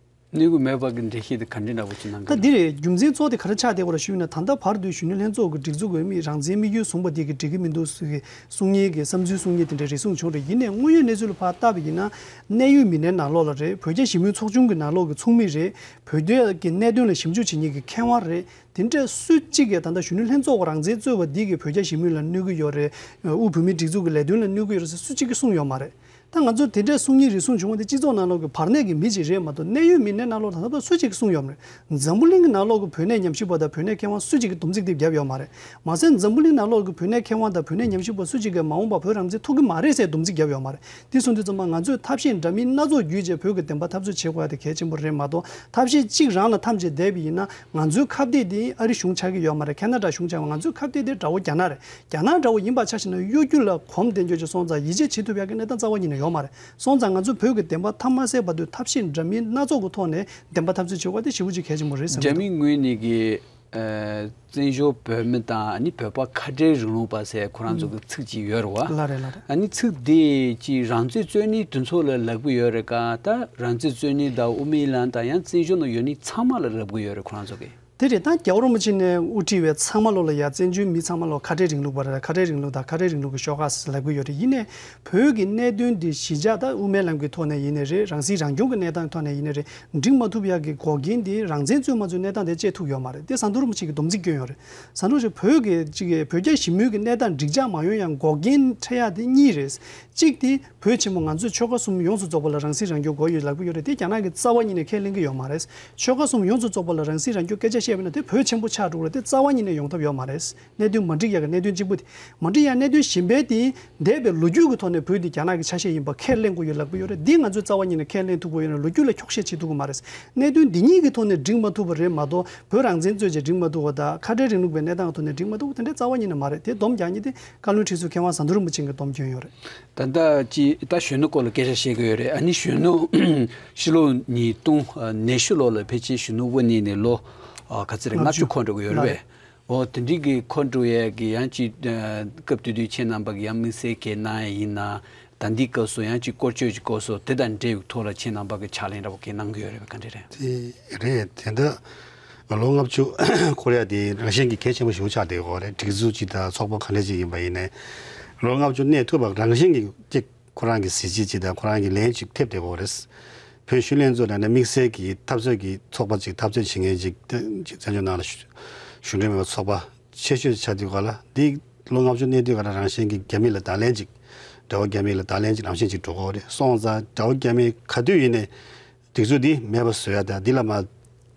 གནོད་ཀྱི་མེད་པ་གི་འགྲེལ་བཤད་དེ་ག་འདྲའི་འདྲ་པོ་ཅིག་གནང་གི། ད་འདི་རེད། རྒྱུ་མཚན་གཙོ་བོ་དེ་ག་རེ་ཆགས་བསྡད་ཡོད་རེད་ཞུས་ན། ད་ལྟ་བར་དུ་གཞོན་ནུ་ལྷན་ཚོགས་ཀྱི་སྒྲིག་འཛུགས་ཀྱི་མི་རང་བཙན་དམིགས་ཡུལ་བཟུང་པ་དེ་གི་འགྲིག་གི་མི་འདུག་ཟེར་གི་གསུང་མཁན་གྱི་བསམ་ཚུལ་གསུང་མཁན་དེ་འདྲ་རེ་ཟུང་བྱུང་རེད། ཡིན་ནའི་དངོས་ཡོད་གནས་ཚུལ་ལ་ཕར་བལྟས་པ་ཡིན་ན་གནད་ཡོད་མི་སྣའི་ནང་ལོགས་ལ་རེད། བོད་རྒྱ་ཞི་མོལ་ཚོགས་ཆུང་གི་ནང་ལོགས་ཀྱི་ཚོགས་མི་རེད། བོད་དོན་གྱི་གནད་དོན་ལ་ཞིབ་འཇུག་བྱེད་མཁན་གྱི་མཁས་དབང་རེད། དེ་འདྲ་སུ་གཅིག་གིས་ད་ལྟ་གཞོན་ནུ་ལྷན་ཚོགས་ཀྱི་རང་བཙན་རྩོད་པ་འདི་གིས་བོད་རྒྱ་ཞི་མོལ་ལ་གནོད་ཀྱི་ཡོད་རེད། དབུས་བོད་མིའི་སྒྲིག་འཛུགས་ཀྱི་ལས་དོན་ལ་གནོད་ཀྱི་ཡོད་རེད་ཟེར་སུ་གཅིག་གིས་གསུངས་ཡོད་མ་རེད། ད་ང་ཚོ་དེ་འདྲའི་གསུང་མཁན་རེ་ཟུང་བྱུང་བ་དེ་སྤྱི་ཚོགས་ནང་ལོགས་ཀྱི་བར་གནས་ཀྱི་མི་ཅིག་རེད་མ་གཏོགས་གནད་ཡོད་མི་སྣའི་ནང་ལོགས་ལ་ད་ལྟ་སུ་གཅིག་གིས་གསུངས་ཡོད་མ་རེད། འཛམ་བུ་གླིང་གི་ནང་ལོགས་ཀྱི་བོད་གནས་ཉམས་ཞིབ་པ་དང་བོད་གནས་མཁས་དབང་སུ་གཅིག་གིས་སྡོམ་ཚིག་དེ་བརྒྱབ་ཡོད་མ་རེད། མ་ཟད་འཛམ་བུ་གླིང་ནང་ལོགས་ཀྱི་བོད་གནས་མཁས་དབང་དང་བོད་གནས་ཉམས་ཞིབ་པ་སུ་གཅིག་གིས་མ་འོངས་པར་བོད་རང་བཙན་ཐོབ་ཀྱི་མ་རེད་ཟེར་སྡོམ་ཚིག་བརྒྱབ་ཡོད་མ་རེད། དེ་སོང་དུས་ཙམ་པ་ང་ཚོས་ཐབས་ཤེས་འདྲ་མིན་སྣ་ཚོགས་བརྒྱུད་བྱས་བོད་ཀྱི་བདེན་པ་འཐབ་རྩོད་བྱེད་དགོས་ཡ་དེ་གལ་ཆེན་པོ་རེད་མ་གཏོགས། ཐབས་ཤེས་གཅིག་རང་ལ་འཐམ་བྱས་བསྡད་པ་ཡིན་ན་ང་ཚོའི་ཁ་གཏད་དེ་ཨ་རི་གཞུང་ཆགས་ཀྱི་ཡོད་མ་རེད། ཁེ་ན་ཌ་གཞུང་ཆགས་པ། ང་ཚོའི་ཁ་གཏད་དེ་དགྲ་བོ་རྒྱ་ནག་རེད། རྒྱ་ནག་འདྲ་བོ་ཡིན་པ་ཆ་བཞག་ན་གཡོ་སྒྱུ་ལ་གོམས་བསྡད་རྒྱུ་ཅིག་སོང་ཙང་ཡིད་ཆེས་བྱེད་ཐུབ་ཡག་གི་གནས་སྟངས་རྩ་བ་ཉིད་ནས་ཡོད་མ་རེད། སོང་ཙང་ང་ཚོས་བོད་ཀྱི་བདེན་པ་མཐའ་མ་གསལ་བར་དུ་ཐབས་ཤེས་འདྲ་མིན་སྣ་ཚོགས་ཀྱི་ཐོག་ནས་བདེན་པ་འཐབ་རྩོད་བྱེད་དགོས་དེ་ཞེ་པོ་ཅིག་གལ་ཆེན་པོ་རེད་བསམ་གྱི་འདུག་རྒྱ་མི་ངོས་ནས་ཀྱི་ཨ་བཙན་བྱོལ་བོད་མི་དང་ཨ་ནི་བོད་པ་ཁ་བྲལ་རིང་ལུགས་པ་ཟེར་ཁོ་རང་ཚོ་གི་ཚིག་ཅིག་ཡོད་རེད་བ། ལགས་རེད། ལགས་རེད། ཨ་ནི་ཚིག་འདི་ཅིག་རང་བཙན་རྩོད་མཁན་དེ་ཚོ་ལ་ལབ་ཀྱི་ཡོད་རེད་ག་ད་རང་བཙན་རྩོད་མཁན་དང་དབུ་མའི་ལམ་དང་ཡང་བཙན་བྱོལ་ནང་ཡོད་མཁན་ཚང་མ་ལ་ལབ་ཀྱི་ཡོད་རེད་ཁོ་རང་ཚོ་གི། དེ་རེད། ད་རྒྱལ་བ་རིན་པོ་ཆེ་ནས་དབུ་ཁྲིད་པའི་ཚང་མ་ལོ་ལ་ཡ་བཙན་བྱོལ་མི་ཚང་མ་ལོ་ཁ་བྲལ་རིང་ལུགས་པ་རེད། ཁ་བྲལ་རིང་ལུགས་དང་ཁ་བྲལ་རིང་ལུགས་ཀྱི་ཤོག་ཁག་ཟེར་ལབ་ཀྱི་ཡོད་རེད། ཡིན་ནའི་བོད་ཀྱི་གནད་དོན་འདི་གཞིས་ཆགས་དང་དབུ་མའི་ལམ་གྱི་ཐོག་ནས་ཡིན་ནའི་རེད། རང་སྲིད་རང་སྐྱོང་གི་གནས་སྟངས་ཐོག་ནས་ཡིན་ནའི་རེད། འགྲིག་མ་ཐུབ་ཡག་གི་འགོག་རྐྱེན་འདི་རང་བཙན་རྩོད་མ་རྩོད་གནས་སྟངས་དེ་བཅད་ཐུབ་ཡོད་མ་རེད། དེ་ཟམ་གདོང་རིན་པོ་ཆེ་གིས་སྡོམ་ཚིག་བསྐྱོན་ཡོད་རེད། ཟམ་གདོང་རིན་པོ་ཆེ་བོད་ཀྱི་ཅིག་བོད་རྒྱ་ཞི་མོལ་གྱི་གནས་སྟངས་འགྲིག་འཇགས་མ་ཡོང་ཡང་འགོག་རྐྱེན་འཕྲད་ཡག་དེ་གཉིས་རེད། གཅིག་དེ་བོད་ཆེན་པོ་ང་ཚོས་ཆོལ་ཁ་གསུམ་ཡོངས་སུ་རྫོགས་པ་ལ་རང་སྲིད་རང་སྐྱོང་དགོས་ཡོད་ལབ་ཀྱི་ཡོད་རེད། དེ་རྒྱ་ནག་གིས་རྩ་བ་ཉིད་ནས་ཁས་ལེན་གྱི་ཡོད་མ་རེད། ཆོལ་ཁ་གསུམ་ཡོངས་སུ་རྫོགས་པ་ལ་རང་སྲིད་རང་སྐྱོང་སྐད་ཆ་བཤད་པ་ཡིན་ན་དེ་བོད་ཆེན་པོ་ཆགས་འགྲོ་གི་རེད། དེ་རྩ་བ་ཉིད་ནས་ཡོང་ཐབས་ཡོད་མ་རེད། གནད་དོན་མ་འགྲིག་ཡག་གི་གནད་དོན་གཅིག་པུ་དེ། མ་འགྲིག་ཡག་གནད་དོན་གཞན་པའི་དེ་འདས་པའི་ལོ་རྒྱུས་ཀྱི་ཐོག་ནས་བོད་འདི་རྒྱ་ནག་གི་ཆ་ཤས་ཡིན་པ་ཁས་ལེན་དགོས་ཡོད་ལབ་ཀྱི་ཡོད་རེད། འདི་ང་ཚོས་རྩ་བ་ཉིད་ནས་ཁས་ལེན་ཐུབ་ཀྱི་ཡོད་ན་ལོ་རྒྱུས་ལ་འཁྱོག་བཤད་བྱེད་ཐུབ་ཀྱི་མ་རེད། གནད་དོན་འདི་གཉིས་ཀྱི་ཐོག་ནས་འགྲིག་མ་ཐུབ་པ་རེད་མ་གཏོགས་བོད་རང་བཙན་རྩོད་བྱས་འགྲིག་མ་ཐུབ་པ་དང་ཁ་བྲལ་རིང་ལུགས་པའི་གནས་སྟངས་ཀྱི་ཐོག་ནས་འགྲིག་མ་ཐུབ་པ་དེ་འདྲའི་རྩ་བ་ཉིད་ནས་མ་རེད། དེ་སྡོམ་རྒྱག་མཁན་དེ་བཀའ་བློན་ཁྲི་ཟུར་མཁས་དབང་ཟམ་གདོང་རིན་པོ་ཆེ་གིས་སྡོམ་བྱས་ཡོད་རེད། ད་ལྟ་ཅི་ད་གཞོན་ནུ་སྐོར་ལ་སྐད་ཆ་བཤད་ཀྱི་ཡོད་རེད། ཨ་ནི་གཞོན་ནུ་ཕྱི་ལོ་ཉིས་སྟོང་ཉི་ཤུ་ལོ་ལ་ཕལ་ཆེར་གཞོན་ནུ་དབུ་བརྙེས་ནས་ལོ་ག་ཚོད་རེད། ལྔ་བཅུ་འཁོར་འགྲོ་གི་ཡོད་རེད་པས། འོ་དེ་འདྲའི་གི་འཁོར་འགྲོ་ཡས་ཀྱི་ཡང་ཅིག་སྐབས་དེ་དུས་ཁྱེད་རྣམ་པ་གི་ཡང་དམིགས་བསལ་གྱི་གནང་ཡས་ཡིན་ན་ད་འདི་སྐབས་སུ་ཡང་ཅིག་སྐོར་སྐྱོད་ཀྱི་སྐོར་སུ་དེ་དང་འབྲེལ་བའི་ཐོག་ལ་ཁྱེད་རྣམ་པ་གི་ཕྱག་ལེན་འདྲ་པོ་གི་གནང་གི་ཡོད་རེད་པས། ག་འདྲས་རེད། དེ་རེད། དེ་འདྲ་ལོ་ལྔ་བཅུ་འཁོར་ཡ་དེ་རང་བཞིན་གྱི་གལ་ཆེན་པོ་ཞིག་ཆགས་བསྡད་ཡོད་རེད། སྒྲིག་འཛུགས་ཅིག་དང་ཚོགས་པ་ག་འདྲ་ཅིག་ཡིན་པ་ཡིན་ནའི་ལོ་ལྔ་བཅུ་གནས་ཐུབ་པ་རང་བཞིན་གྱི་ཅིག་ཁོ་རང་གི་གཟི་བརྗིད་ཅིག་དང་ཁོ་རང་གི་ལན་ཅིག་ཐེབས་བསྡད་ཡོད་རེད། བོད་གཞོན་ལྷན་ཚོགས་ནང་ནས་དམིགས་བསལ་གྱི་འཐབ་རྩོད་ཀྱི་ཚོགས་པ་ཅིག་འཐབ་རྩོད་བྱེད་མཁན་ཅིག་ཅིག་བཙན་བྱོལ་ནང་ལ་གཞུང་འབྲེལ་མེད་པའི་ཚོགས་པ་ཆེ་ཤོས་ཆགས་དུས་ག་ལ་འདི་ལོ་ལྔ་བཅུ་གནས་དུས་ག་ལ་རང་བཞིན་གྱི་རྒྱ་མི་ལ་བརྡ་ལན་ཅིག་དགྲ་བོ་རྒྱ་མི་ལ་བརྡ་ལན་ཅིག་རང་བཞིན་ཅིག་འགྲོ་གི་ཡོད་རེད། སོང་ཙང་དགྲ་བོ་རྒྱ་མི་ག་དུས་ཡིན་ནའི་སྒྲིག་འཛུགས་འདི་མེད་པ་བཟོ་ཡ་དང་འདི་ལ་མ་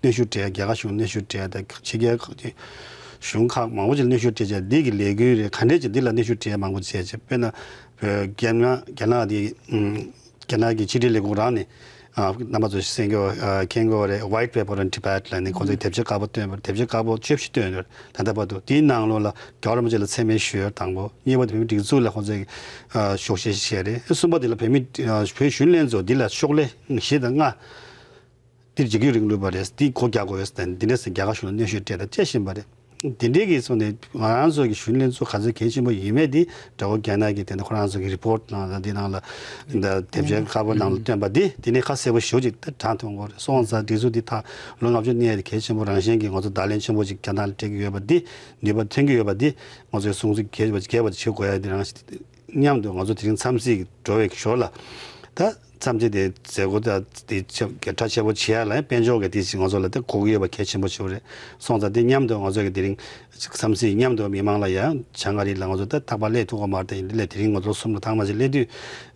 གནོན་ཤུགས་སྤྲད་ཡ། རྒྱ་གར་གཞུང་གནོན་ཤུགས་སྤྲད་ཡ་དང་ཕྱི་རྒྱལ་ཁག་གི་གཞུང་ཁག་མང་པོ་ཅིག་ལ་གནོན་ཤུགས་སྤྲད་བྱས་འདི་གི་ལས་འགུལ་རེད། ག་འདྲས་ཅིག་འདི་ལ་གནོན་ཤུགས་སྤྲད་ཡ་མང་པོ་བྱས་བྱས་དཔེར་ན་བོད་རྒྱ་ནག་རྒྱ་ནག་འདི་ཨམ་རྒྱ་ནག་གི་ཕྱི་དྲིལ་ལས་ཁུངས་རང་ནས་ཨ་རྣམ་པ་ཚོ་གསན་གྱི་ཡོད། ཨ་མཁྱེན་གྱི་ཡོད་རེད། White Paper on Tibet ལབ་ནས་ཁོང་ཚོས་དེབ་ཆ་དཀར་པོ་བཏོན་པ་རེད། དེབ་ཆ་དཀར་པོ་བཅུ་བཞི་བཏོན་ཡོད་རེད། ད་ལྟ་བར་དུ་དེའི་ནང་ལོགས་ལ་རྒྱལ་བ་རིན་པོ་ཆེ་ལ་མཚན་སྨད་ཞུས་ཡོད། དང་པོ། གཉིས་པ་དེ་བོད་མིའི་སྒྲིག་འཛུགས་ལ་ཁོང་ཚོས་ཨ་ཤུགས་རྐྱེན་བྱས་རེད། གསུམ་པ་དེ་ལ་བོད་མི་ཨ་བོད་གཞོན་ལྷན་ཚོགས་འདི་ལ་ཤོག་ལྷེ་བཞི་དང་ལྔ། འདིར་འཇིགས་སྐུལ་རིང་ལུགས་པ་རེད། འདི་སྒོ་རྒྱག་དགོས་ཡོད་ཟེར་ནས་འདི་འདྲ་ཟེར་རྒྱ་གར་གཞུང་ལ་གནོན་ཤུགས་སྤྲད་དང་སྤྲད་བཞིན་པ་རེད། དེ་འདྲའི་གི་སོང་ནས་ང་རང་ཚོ་གི་གཞོན་ནུ་ལྷན་ཚོགས་ག་ཚོད་གལ་ཆེན་པོ་ཡིན་མེད་དེ་དགྲ་བོ་རྒྱ་ནག་གི་དེ་འདྲ་ཁོ་རང་ཚོ་གི་རི་པོར་ཊི་ནང་ལ་འདི་ནང་ལ་འདི་དེབ་ཆའི་ཁ་པར་ནང་ལ་བཏོན་པ་འདི་དེ་ནས་ཁ་གསལ་པོ་ཞེ་པོ་ཅིག་ད་དྲངས་ཐོན་གོ་རེད། སོང་ཙང་སྒྲིག་འཛུགས་འདི་ད་ལོ་ལྔ་བཅུ་གནས་ཡ་དེ་གལ་ཆེན་པོ་རང་བཞིན་གྱི་ང་ཚོ་བརྡ་ལན་ཆེན་པོ་ཅིག་རྒྱ་ནག་ལ་སྤྲད་ཀྱི་ཡོད་པ་འདི་ནུས་པ་ཐོན་གྱི་ཡོད་པ་འདི་ང་ཚོས་སྲུང་བརྩི་གལ་ཆེ་བ་བྱེད་དགོས་ཡ་འདི་རང་མཉམ་དུ་ང་ཚོ་དེ་རིང་འཚམས་གཟིགས་འགྲོ་བའི་ཞོར་ལ་ད། མཚམས་ཆད་དེ་མཛད་སྒོ་དང་དེ་ཆེ་གྲ་ཆེ་པོ་བྱེད་ཡ་ལ་ཡང་དཔལ་འབྱོར་གྱི་དེ་ཅིག་ང་ཚོ་ལ་དེ་དགོས་ཀྱི་ཡོད་པ་གལ་ཆེན་པོ་ཆེ་བ་རེད། སོང་ཙང་དེ་མཉམ་དུ་ང་ཚོ་གི་དེ་རིང་ཅིག་བསམ་སྲིད་མཉམ་དུ་མི་མང་ལ་ཡང་བྱང་ཨ་རི་ལ་ང་ཚོ་ད་ཐག་པ་སླེབས་ཐུབ་ཀྱི་མ་རེད། དེ་ཡིན་དེ་ལས་དེ་རིང་ང་ཚོ་གསུམ་ལ་ཐག་མ་ཅིག་སླེབས་དུས་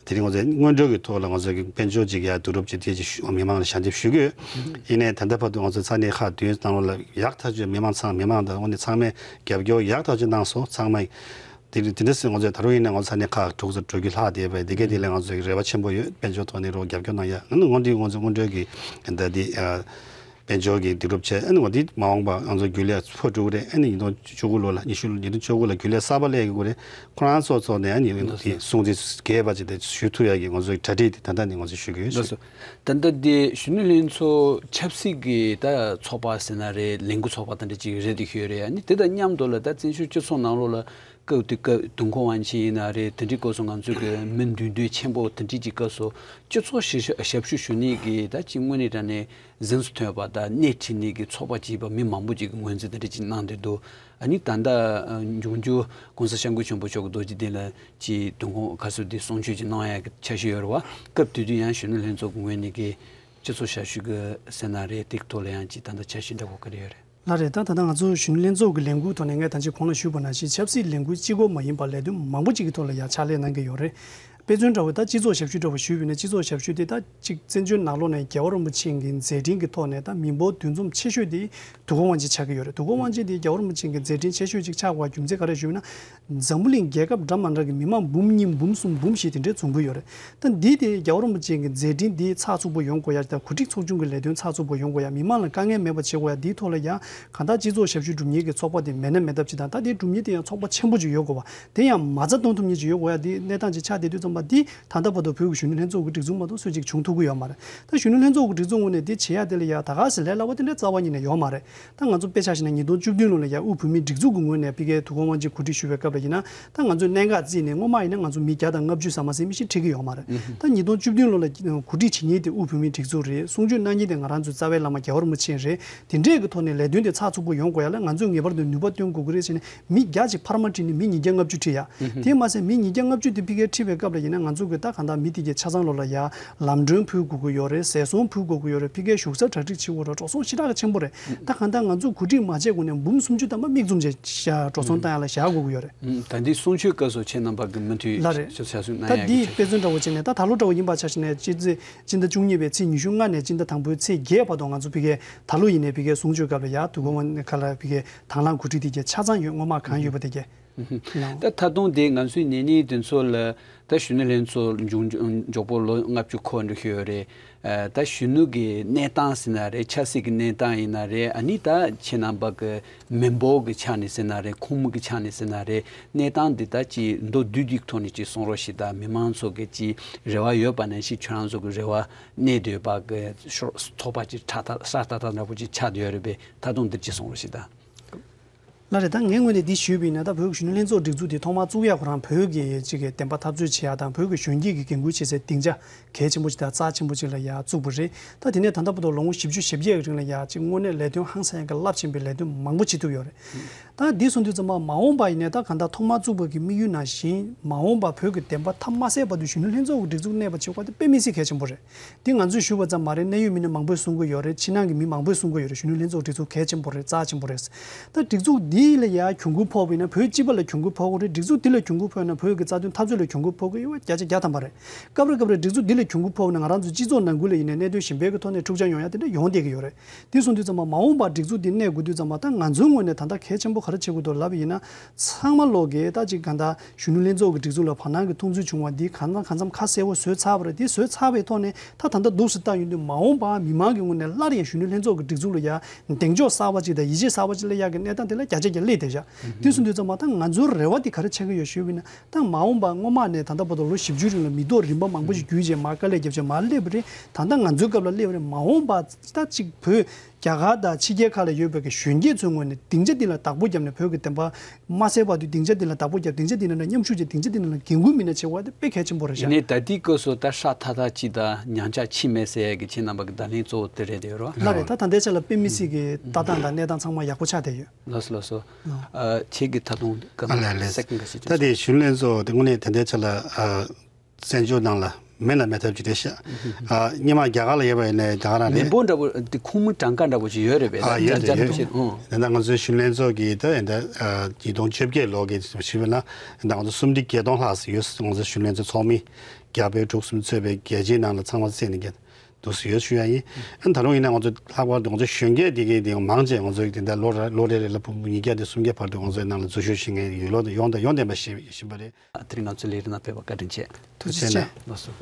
དེ་རིང་ང་ཚོ་སྔོན་འགྲོ་གི་ཐོག་ལ་ང་ཚོ་གི་དཔལ་འབྱོར་ཅིག་ཡ་བསྡུ་རུབ་ཅིག་དེ་ཅིག་ཞུ་མི་མང་ལ་ཞལ་འདེབས་ཞུ་གི་ཡོད། ཡིན་ནའི་ད་ལྟ་བར་དུ་ང་ཚོ་ས་གནས་ཁག་བདུན་ནང་ལོགས་ལ་ཡག་ཐག་ཆོད་མི་མང་ཚང་མི་མང་དང་དངོས་གནས་ཚང་མས་རྒྱབ་སྐྱོར་ཡག་ཐག་ཆོད་གནང་སོང་ཚང་མས། དེ་དེ་འདྲ་སེ་ང་ཚོས་ད་རུང་ཡིན་ན་ང་ཚོ་ས་གནས་ཁག་དྲུག་ཙམ་འགྲོ་རྒྱུ་ལྷག་བསྡད་པས་དེ་གས་དེ་ལ་ང་ཚོས་རེ་བ་ཆེན་པོ་ཡོད། དཔལ་འབྱོར་ཐོག་ནས་རོགས་རྒྱབ་སྐྱོར་གནང་ཡ། ཨ་ནི་ངོ་འདི་ང་ཚོ་སྔོན་འགྲོའི་གི་ད་འདི་ཨ་དཔལ་འབྱོར་གྱི་སྒྲིག་རུབ་བྱས། ཨ་ནི་ང་འདི་མ་འོངས་པ་ང་ཚོ་རྒྱུན་ལས་འཕོ་འགྲོ་གི་རེད། ཨ་ནི་ཉིས་སྟོང་བཅུ་དགུ་ལོ་ལ་ཉི་ཤུ་ཉིས་སྟོང་བཅུ་དགུ་ལ་རྒྱུན་ལས་གསར་པ་སླེབས་ཡོང་གི་རེད། ཁོ་རང་ཚོ་ཚོ་ནས་ཨ་ནི་འདི་སྲུང་བརྩི་རྒྱས་པ་ཅིག་དེ་ཞུ་ཐུབ་ཡ་གི་ང་ཚོའི་གྲ་སྒྲིག་དེ་ད་ལྟ་ནས་ང་ཚོས་ཞུ་གི་ཡོད། ལགས་སོ། ད་ལྟ་འདི་གཞོན་ནུ་ལྷན་ཚོགས་ཆབ་སྲིད་ཀྱི་ད་ཚོགས་པ་ཟེར་ན་རེད། ལས་འགུལ་ཚོགས་པ་དེ་འདྲ་ཅིག་རེད་འདུག་ཤོད་རེད། ཨ་ནི་དེ་དང་མཉམ་དུ་ལ་ད་བཙན་བྱོལ་སྤྱི་ཚོགས་ནང་ལོགས་ལ་སྐབས་དེ་སྐབས་ཏུན་ཧོང་ཝང་ཆི་ཡིན་ན་རེད། དེ་འདྲའི་སྐབས་སུ་ང་ཚོ་གི་མི་འདུས་སྡོད་ཆེན་པོ་དེ་འདྲའི་ཅིག་སྐབས་སུ་སྤྱི་ཚོགས་ཞབས་ཞུ་ཞུ་ནི་གི་ད་ཅིག་དངོས་གནས་དྲང་གནས་གཟེངས་སུ་ཐོན་པ་དང་སྣེ་ཁྲིད་ནི་གི་ཚོགས་པ་ཅིག་ཡིན་པ་མི་མང་པོ་ཅིག་གི་ངོས་འཛིན་དེ་འདྲ་ཅིག་གནང་བསྡད་འདུག་ཨ་ནི་ད་ལྟ་འབྱུང་འགྱུར་༸གོང་ས་༸སྐྱབས་མགོན་ཆེན་པོ་མཆོག་གི་རྡོ་རྗེ་གདན་ལ་ཅིག་ཏུན་ཧོང་ག་ཚོད་དེ་གསུང་ཆོས་ཅིག་གནང་ཡ་གི་འཆར་གཞི་ཡོད་རེད་བ། སྐབས་དེ་དུས་ཡང་གཞོན་ནུ་ལྷན་ཚོགས་ཀྱི་ངོས་ནས་ཀྱི་སྤྱི་ཚོགས་ཞབས་ཞུ་གི་ཟེར་ན་རེད། དེ་གི་ཐོག་ལ་ཡང་ཅིག་ད་ལྟ་འཆར་གཞི་འདྲ་བོ་ག་རེ་ཡོད་རེད། ལགས་རེད། ད་ད་ལྟ་ང་ཚོ་གཞོན་ནུ་ལྷན་ཚོགས་ཀྱི་ལས་འགུལ་ཐོག་ནས་ངས་ད་ཅི་གོང་ལ་ཞུས་པ་ནང་བཞིན་ཆབ་སྲིད་ལས་འགུལ་གཅིག་པོ་མ་ཡིན་པར་ལས་དོན་མང་པོ་ཅིག་གི་ཐོག་ལ་ཡང་ཕྱག་ལས་གནང་གི་ཡོད་རེད། དཔེ་མཚོན་འདྲ་བོ་ད་སྤྱི་ཚོགས་ཞབས་ཞུ་འདྲ་བོ་ཞུས་པ་ཡིན་ན་སྤྱི་ཚོགས་ཞབས་ཞུ་དེ་ད་ཅིག་བཙན་བྱོལ་ནང་ལོགས་ནས་རྒྱལ་བ་རིན་པོ་ཆེ་གི་མཛད་འཕྲིན་གྱི་ཐོག་ནས་ད་མི་འབོར་འདུ་འཛོམས་ཆེ་ཤོས་དེ་ཏུན་ཧོང་ཝང་ཆི་ཆགས་ཀྱི་ཡོད་རེད། ཏུན་ཧོང་ཝང་ཆི་དེ་རྒྱལ་བ་རིན་པོ་ཆེ་གི་མཛད་འཕྲིན་ཆེ་ཤོས་ཅིག་ཆགས་པའི་རྒྱུ་མཚན་ག་རེ་ཞུས་ན། འཛམ་བུ་གླིང་རྒྱལ་ཁབ་འདྲ་མ་འདྲ་གི་མི་མང་འབུམ་གཉིས་འབུམ་གསུམ་འབུམ་བཞི་དེ་འདྲའི་འཛོམས་ཀྱི་ཡོད་རེད། ད་འདི་དེ་རྒྱལ་བ་རིན་པོ་ཆེ་གི་མཛད་འཕྲིན་འདི་ཚགས་ཚུད་པོ་ཡོང་དགོས་ཡ་དང་གོ་སྒྲིག་ཚོགས་ཆུང་གི་ལས་དོན་ཚགས་ཚུད་པོ་ཡོང་དགོས་ཡ། མི་མང་ལ་དཀའ་ངལ་མེད་པ་བྱེད་དགོས་ཡ། འདིའི་ཐོག་ལ་ཡང་གང་ལྟར་སྤྱི་ཚོགས་ཞབས་ཞུ་སྒྲུབ་མཁན་གྱི་ཚོགས་པ་དེ་མེད་ན་མེད་ཐབས་ཅིག་དང་། ད་དེ་སྒྲུབ་མཁན་དེ་ཡང་ཚོགས་པ་ཆེན་པོ་ཅིག་ཡོད་དགོས་པ། དེ་ཡང་མ་རྩ་གཏོང་ཐུབ་མཁན་ཅིག་ཡོད་དགོས་ཡ། དེ་གནས་སྟངས་ཅིག་ཆགས་བསྡད་དུས་ཙམ་པ་འདི་ད་ལྟ་བར་དུ་བོད་ཀྱི་གཞོན་ནུ་ལྷན་ཚོགས་ཀྱི་སྒྲིག་འཛུགས་མ་གཏོགས་སུ་ཅིག་བྱུང་ཐུབ་ཀྱི་ཡོད་མ་རེད། ད་གཞོན་ནུ་ལྷན་ཚོགས་ཀྱི་སྒྲིག་འཛུགས་ངོས་ནས་འདི་བྱེད་ཡ་དེ་ལ་ཡ་ད་ག་ཟེ་ལས་སླ་བ་དེ་འདྲ་རྩ་བ་ཉིད་ནས་ཡོད་མ་རེད། ད་ང་ཚོ་དཔེ་ཆ་བཞག་ན་ཉིས་སྟོང་བཅུ་བདུན་ལོ་ལ་ཡ་དབུས་བོད་མིའི་སྒྲིག་འཛུགས་ཀྱི་ངོས་ནས་ཕ་གིའི་ཏུན་ཧོང་ཝང་ཆི་གོ་སྒྲིག་ཞུ་བའི་སྐབས་ལ་ཡིན་ན། ད་ང་ཚོས་གནད་འགག་བརྩིས་ནས་སྔོན་མ་ཡིན་ན་ང་ཚོ་མི་བརྒྱ་དང་ལྔ་བཅུ་ཙམ་མ་ཟིན་མི་ཞིག་ཁྲིད་ཀྱི་ཡོད་མ་རེད། ད་ཉིས་སྟོང་བཅུ་བདུན་ལོ་ལ་གོ་སྒྲིག་བྱེད་མཁན་དེ་དབུས་བོད་མིའི་སྒྲིག་འཛུགས་རེད། གསུང་ཆོས་གནང་མཁན་དེ་ང་རང་ཚོའི་རྩ་བའི་བླ་མ་རྒྱལ་བ་རིན་པོ་ཆེ་རེད། དེ་འདྲས་ཀྱི་ཐོག་ནས་ལས་དོན་དེ་ཚགས་ཚུད་པོ་ཡོང་དགོས་ཡ་ལ་ང་ཚོས་ངེས་པར་དུ་ནུས་པ་བཏོན་དགོས་ཀྱི་རེད་ཟེར་ནས་མི་བརྒྱ་ཅིག་འཕར་མ་ཁྲིད་ནས་མི་ཉིས་བརྒྱ་ལྔ་བཅུ་ཁྲིད་ཡ། དེ་མ་ཟད་མི་ཉིས་བརྒྱ་ལྔ་བཅུ་དེ་ཕ་གིར་ཁྲིད་པའི་སྐབས་ལ་ཡིན་ན་ང་ཚོ་གི་ད་གང་ལྟར་མི་དེ་གའི་ཆ་ཚང་ལོ་ལ་ཡ་ལམ་གྲོན་ཕུལ་དགོས་ཀྱི་ཡོད་རེད། ཟས་སོང་ཕུལ་དགོས་ཀྱི་ཡོད་རེད། ཕ་གིའི་བཞུགས་ས་གྲ་སྒྲིག་བྱེད་དགོས་རེད། འགྲོ་སོང་ཞེ་དྲག་གི་ཆེན་པོ་རེད། ད་གང་ལྟར་ང་ཚོ་གོ་སྒྲིག་མ་བྱས་གོང་ནས་འབུམ་སུམ་ཅུ་ཐམ་པ་མིག་བཙུམ་བྱས་བཞག་འགྲོ་སོང་བཏང་ཡ་ལ་བཞག་དགོས་ཀྱི་ཡོད་རེད། ད་འདི་གསུང་ཆོས་སྐབས་སུ་ཁྱེད་རྣམ་པ་གི་མུ་མཐུད་ལགས་རེད། ཆ་ཚང་གནང་ད་ཡ་འདི་གི་དཔེ་མཚོན་འདྲ་བོ་བྱས་ནས་ད་ད་ལོ་འདྲ་བོ་ཡིན་པ་ཆ་བཞག་ནས་སྤྱི་ཚེས་སྤྱི་ཟླ་བཅུ་གཉིས་པའི་ཚེས་ཉི་ཤུ་ལྔ་ནས་སྤྱི་ཟླ་དང་པོའི་ཚེས་བརྒྱད་བར་དུ་ང་ཚོ་ཕ་གིའི་ད་ལོ་ཡིན་ནའི་ཕ་གིའི་གསུང་ཆོས་སྐབས་ལ་ཡ་ཏུན་ཧོང་ཝང་ཁ་ལ་ཕ་གིའི་དང་བླངས་གོ་སྒྲིག་དེ་གའི་ཆ་ཚང་ཡོད། སྔོན་མ་གང་ཡོད་པ་དེ་གའི་ལགས། ད་ད་དུང་དེ་ང་ཚོའི་ཉེ་གནས་དེ་ཚོ་ལ་ད་གཞོན་ནུ་ལྷན་ཚོགས་མཇུག་མཇུག་པོ་ལོ་ལྔ་བཅུ་འཁོར་འགྲོ་ཤོད་རེད། ཨ་ད་གཞོན་ནུ་གི་གནས་སྟངས་ཟེར་ན་རེད། ཆབ་སྲིད་ཀྱི་གནས་སྟངས་ཡིན་ན་རེད། ཨ་ནི་ད་ཁྱེད་རྣམ་པ་གི་མི་འབོར་གྱི་ཆ་ནས་ཟེར་ན་རེད། ཁོངས་མི་གི་ཆ་ནས་ཟེར་ན་རེད། གནས་སྟངས་འདི་ད་ཅིག་མདོར་བསྡུས་ཀྱི་ཐོག་ནས་ཅིག་གསུང་རོགས་ཞེས་དང་། མི་མང་ཚོ་གི་ཅིག་རེ་བ་ཡོད་པ་ནང་བཞིན་ཁྱོད་རང་ཚོ་གི་རེ་བ་གནས་སྡོད་པ་གི་ཤོག་ཚོགས་པ་ཅིག་ཁྲ་ཐག་སྲ་ཐག་ཐག་འདྲ་པོ་ཅིག་ཆགས་བསྡད་ཡོད་རེད་པས། ད་དུང་འདིར་ཅིག་གསུང་རོགས་ཞེས་དང་། ལགས་རེད། ད་ངའི་ངོས་ནས་འདི་ཞུས་པ་ཡིན་ན། ད་བོད་ཀྱི་གཞོན་ནུ་ལྷན་ཚོགས་སྒྲིག་འཛུགས་འདི་ཐོག་མར་བཙུགས་ཡ་ཁོ་རང་བོད་ཀྱི་ཅིག་གི་བདེན་པ་འཐབ་རྩོད་བྱེད་ཡ་དང་བོད་ཀྱི་གཞོན་སྐྱེས་ཀྱི་འགན་ཁུར་བྱེད་སའི་སྡིངས་ཆ་གལ་ཆེན་པོ་ཅིག་དང་རྩ་ཆེན་པོ་ཅིག་ལ་ཡ་བཙུགས་པ་རེད། ད་དེ་ནས་ད་ལྟ་བར་དུ་ལོ་ངོ་བཞི་བཅུ་ཞེ་བརྒྱད་ཀྱི་རིང་ལ་ཡ་ཅིག་དངོས་གནས་ལས་དོན་ཧང་སང་ཡ་གི་རླབས་ཆེན་པོའི་ལས་དོན་མང་པོ་བྱེད་ཐུབ་ཡོད་རེད། ད་འདི་སོང་དུས་ཙམ་པ་མ་འོངས་པ་ཡིན་ནའི་ད་གང་ལྟར་ཐོག་མར་བཙུགས་པ་གི་དམིགས་ཡུལ་ནང་བཞིན་མ་འོངས་པ་བོད་ཀྱི་བདེན་པ་མཐའ་མ་གསལ་བར་དུ་གཞོན་ནུ་ལྷན་ཚོགས་ཀྱི་སྒྲིག་འཛུགས་གནས་པ་བྱེད་དགོས་པ་དེ་དཔེ་མི་སྲིད་གལ་ཆེན་པོ་རེད། འདི་ང་ཚོས་ཞུས་པ་ཙམ་མ་རེད། གནད་ཡོད་མི་སྣ་མང་པོས་གསུང་གི་ཡོད་རེད། ཕྱི་ནང་གི་མི་མང་པོས་གསུང་གི་ཡོད་རེད། གཞོན་ནུ་ལྷན་ཚོགས་སྒྲིག་འཛུགས་གལ་ཆེན་པོ་རེད། རྩ་ཆེན་པོ་རེད། ད་སྒྲིག་འཛུགས་འདི་ལ་ཡ་གྱོང་གུན་ཕོག་པ་ཡིན་ན་བོད་སྤྱི་པ་ལ་གྱོང་གུན་ཕོག་གི་རེད། སྒྲིག་འཛུགས་འདི་ལ་གྱོང་གུན་ཕོག་ན་བོད་ཀྱི་རྩ་དོན་འཐབ་རྩོད་ལ་གྱོང་གུན་ཕོག་གི་ཡོད་པ་བརྒྱ་ཆ་བརྒྱ་ཐམ་པ་རེད། སྐབས་རེ་སྐབས་རེ་སྒྲིག་འཛུགས་འདི་ལ་གྱོང་གུན་ཕོག་ན་ང་རང་ཚོ་སྤྱི་ཚོགས་ནང་ཁུལ་ལ་ཡིན་ནའི་གནད་དོན་གཞན་པའི་གི་ཐོག་ནས་འཁྲུག་ཆ་ཡོང་ཡ་དེ་འདྲ་ཡོང་བསྡད་ཀྱི་ཡོད་རེད། དེ་སོང་དུས་ཙམ་པ་མ་འོངས་པར་སྒྲིག་འཛུགས་འདི་གནས་དགོས་དུས་ཙམ་པ་ད་ང་ཚོའི་ངོས་ནས་ད་ལྟ་གལ་ཆེན་པོ་ག་རེ་བྱེད་དགོས་འདུག་ལབ་པ་ཡིན་ན། ཚང་མ་ལོག་གིས་ད་ཅིག་གང་ལྟར་གཞོན་ནུ་ལྷན་ཚོགས་ཀྱི་སྒྲིག་འཛུགས་ལ་བར་སྣང་གི་མཐོང་ཚུལ་བྱུང་བ་འདི་གང་ལ་གང་འཚམ་ཁ་གསལ་པོ་བཟོས་ཚར་བ་རེད། དེ་བཟོས་ཚར་བའི་ཐོག་ནས་ད་ད་ལྟ་འདུག་སེ་བལྟ་ཡོང་དུས་མ་འོངས་པར་མི་མང་གི་ངོས་ནས་སླར་ཡང་གཞོན་ནུ་ལྷན་ཚོགས་ཀྱི་སྒྲིག་འཛུགས་ལ་ཡ་གདེང་འཇོག་གསར་པ་ཅིག་དང་ཡིད་ཆེས་གསར་པ་ཅིག་སླེབས་ཡག་གི་གནས་སྟངས་དེ་ལ་བརྒྱ་ཆ་བརྒྱ་སླེབས་བསྡད་བཞག་དེ་སོང་དུས་ཙམ་པ་ད་ང་ཚོའི་རེ་བ་འདི་ག་རེ་ཆགས་ཀྱི་ཡོད་ཞུས་པ་ཡིན་ན། ད་མ་འོངས་པ་སྔོན་མ་ནས་ད་ལྟ་བར་དུ་ལོ་བཞི་བཅུ་རིང་ལ་མི་ཐོག་རིམ་པ་མང་པོ་ཞིག་བརྒྱུད་རྗེས་མར་དཀའ་ལས་བརྒྱབ་རྗེས་མར་སླེབས་པ་རེད། ད་ལྟ་ང་ཚོའི་སྐབས་ལ་སླེབས་པ་རེད། མ་འོངས་པ་ད་ཅིག་བོད་ རྒྱ་གར་དང་ཕྱི་རྒྱལ་ཁག་ལ་ཡོད་པའི་གི་གཞོན་སྐྱེས་ཚོའི་ངོས་ནས་སྡིངས་ཆ་འདི་ལ་བདག་པོ་བརྒྱབ་ནས་བོད་ཀྱི་བདེན་པ་མ་གསལ་བར་དུ་སྡིངས་ཆ་འདི་ལ་བདག་པོ་བརྒྱབ། སྡིངས་ཆ་འདི་ནང་ལ་མཉམ་ཞུགས་བྱས། སྡིངས་ཆ་འདི་ནང་ལ་འགན་ཁུར་མི་སྣ་བྱེད་དགོས་པ་དེ་དཔེ་གལ་ཆེན་པོ་རེད་ཤག་ཡིན་ནའི་ད་ལྟའི་སྐབས་སུ་ད་ཧྲག་ཐག་ཐག་ཅིག་དང་ཉམས་ཆག་ཕྱིན་མེད་ཟེར་ཡས་ཀྱི་ཁྱེད་རྣམ་པ་གི་བརྡ་ལན་གཙོ་བོ་དེ་རེད་དེ་ཡོད་རོ། ལགས་རེད། ད་ད་ལྟའི་ཆ་ལ་དཔེ་མི་སྲིད་ཀྱི་ལྟ་སྟངས་དང་གནས་སྟངས་ཚང་མ་ཡག་པོ་ཆགས་བསྡད་ཡོད། ལགས་སོ་ལགས་སོ། ལགས། ཨ། ཁྱེད་ཀྱིས་ད་དུང་ག་ཨ་ལས་ལས། སེ་ཀེན་ག་ཞིག་ད་དེ་གཞོན་ལྷན་ཚོགས་དེ་དངོས་གནས་ད་ལྟའི་ཆ་ལ་ཨ། བཙན་བྱོལ་ནང་ལ་མེད་ལ་མེད་ཐབས་ཅིག་རེད་ཤག་ཨ། སྔོན་མ་རྒྱ་གར་ལ་ཡོད་པ་ཡིན་ནའི་རྒྱ་གར་ནང་མི་རེད། འབོར་འདྲ་པོ་དེ་ཁུངས་མི་གྲངས་ཀ་འདྲ་པོ་ཅིག་ཡོད་རེད་པས། ཨ། ཡོད་རེད་ཡོད་རེད། ད་ལྟ་ང་ཚོའི་གཞོན་ལྷན་ཚོགས་ཀྱི་ད་ད་ཉིས་སྟོང་བཅོ་བརྒྱད་ལོ་གི་ཞུས་པ་ན་ད་ང་ཚོ་སུམ་ཁྲི་བརྒྱད་སྟོང་ལྷག་ཙམ་ཡོད། ང་ཚོའི་གཞོན་ལྷན་ཚོགས་ཚོགས་མི་རྒྱ་བལ་འབྲུག་གསུམ་གཙོས་པའི་རྒྱལ་སྤྱིའི་ནང་ལ་ཚང་མ་བརྩིས་ནས་ཀྱང་འདུག་སེ་ཡོད་ཞུ་ཡ་ཡིན། ཨ། ད་རུང་ཡིན་ན་ང་ཚོ་ལྷག་པར་དུ་ང་ཚོ་གཞོན་སྐྱེས་དེ་གའི་དེ་མང་ཆེ་ང་ཚོ་དེ་འདྲ་ལོ་ར་ལོ་རེ་རེ་ལ་ཕྲུ་གུ་ཉིས་བརྒྱ་དང་སུམ་བརྒྱ་བར་དུ་ང་ཚོའི་ནང་ལ་འཛུལ་ཞུགས་བྱེད་མཁན་ཡོད་ལོ། ཡོང་དང་ཡོང་བསྡད་པ་ཤེས་བཞིན་པ་རེད། དེ་རིང་ང་ཚོའི་ལས་རིམ་ནང་ཕེབས་པར་བཀའ་དྲིན་ཆེ། ཐུགས་རྗེ་ཆེ། ལགས་སོ།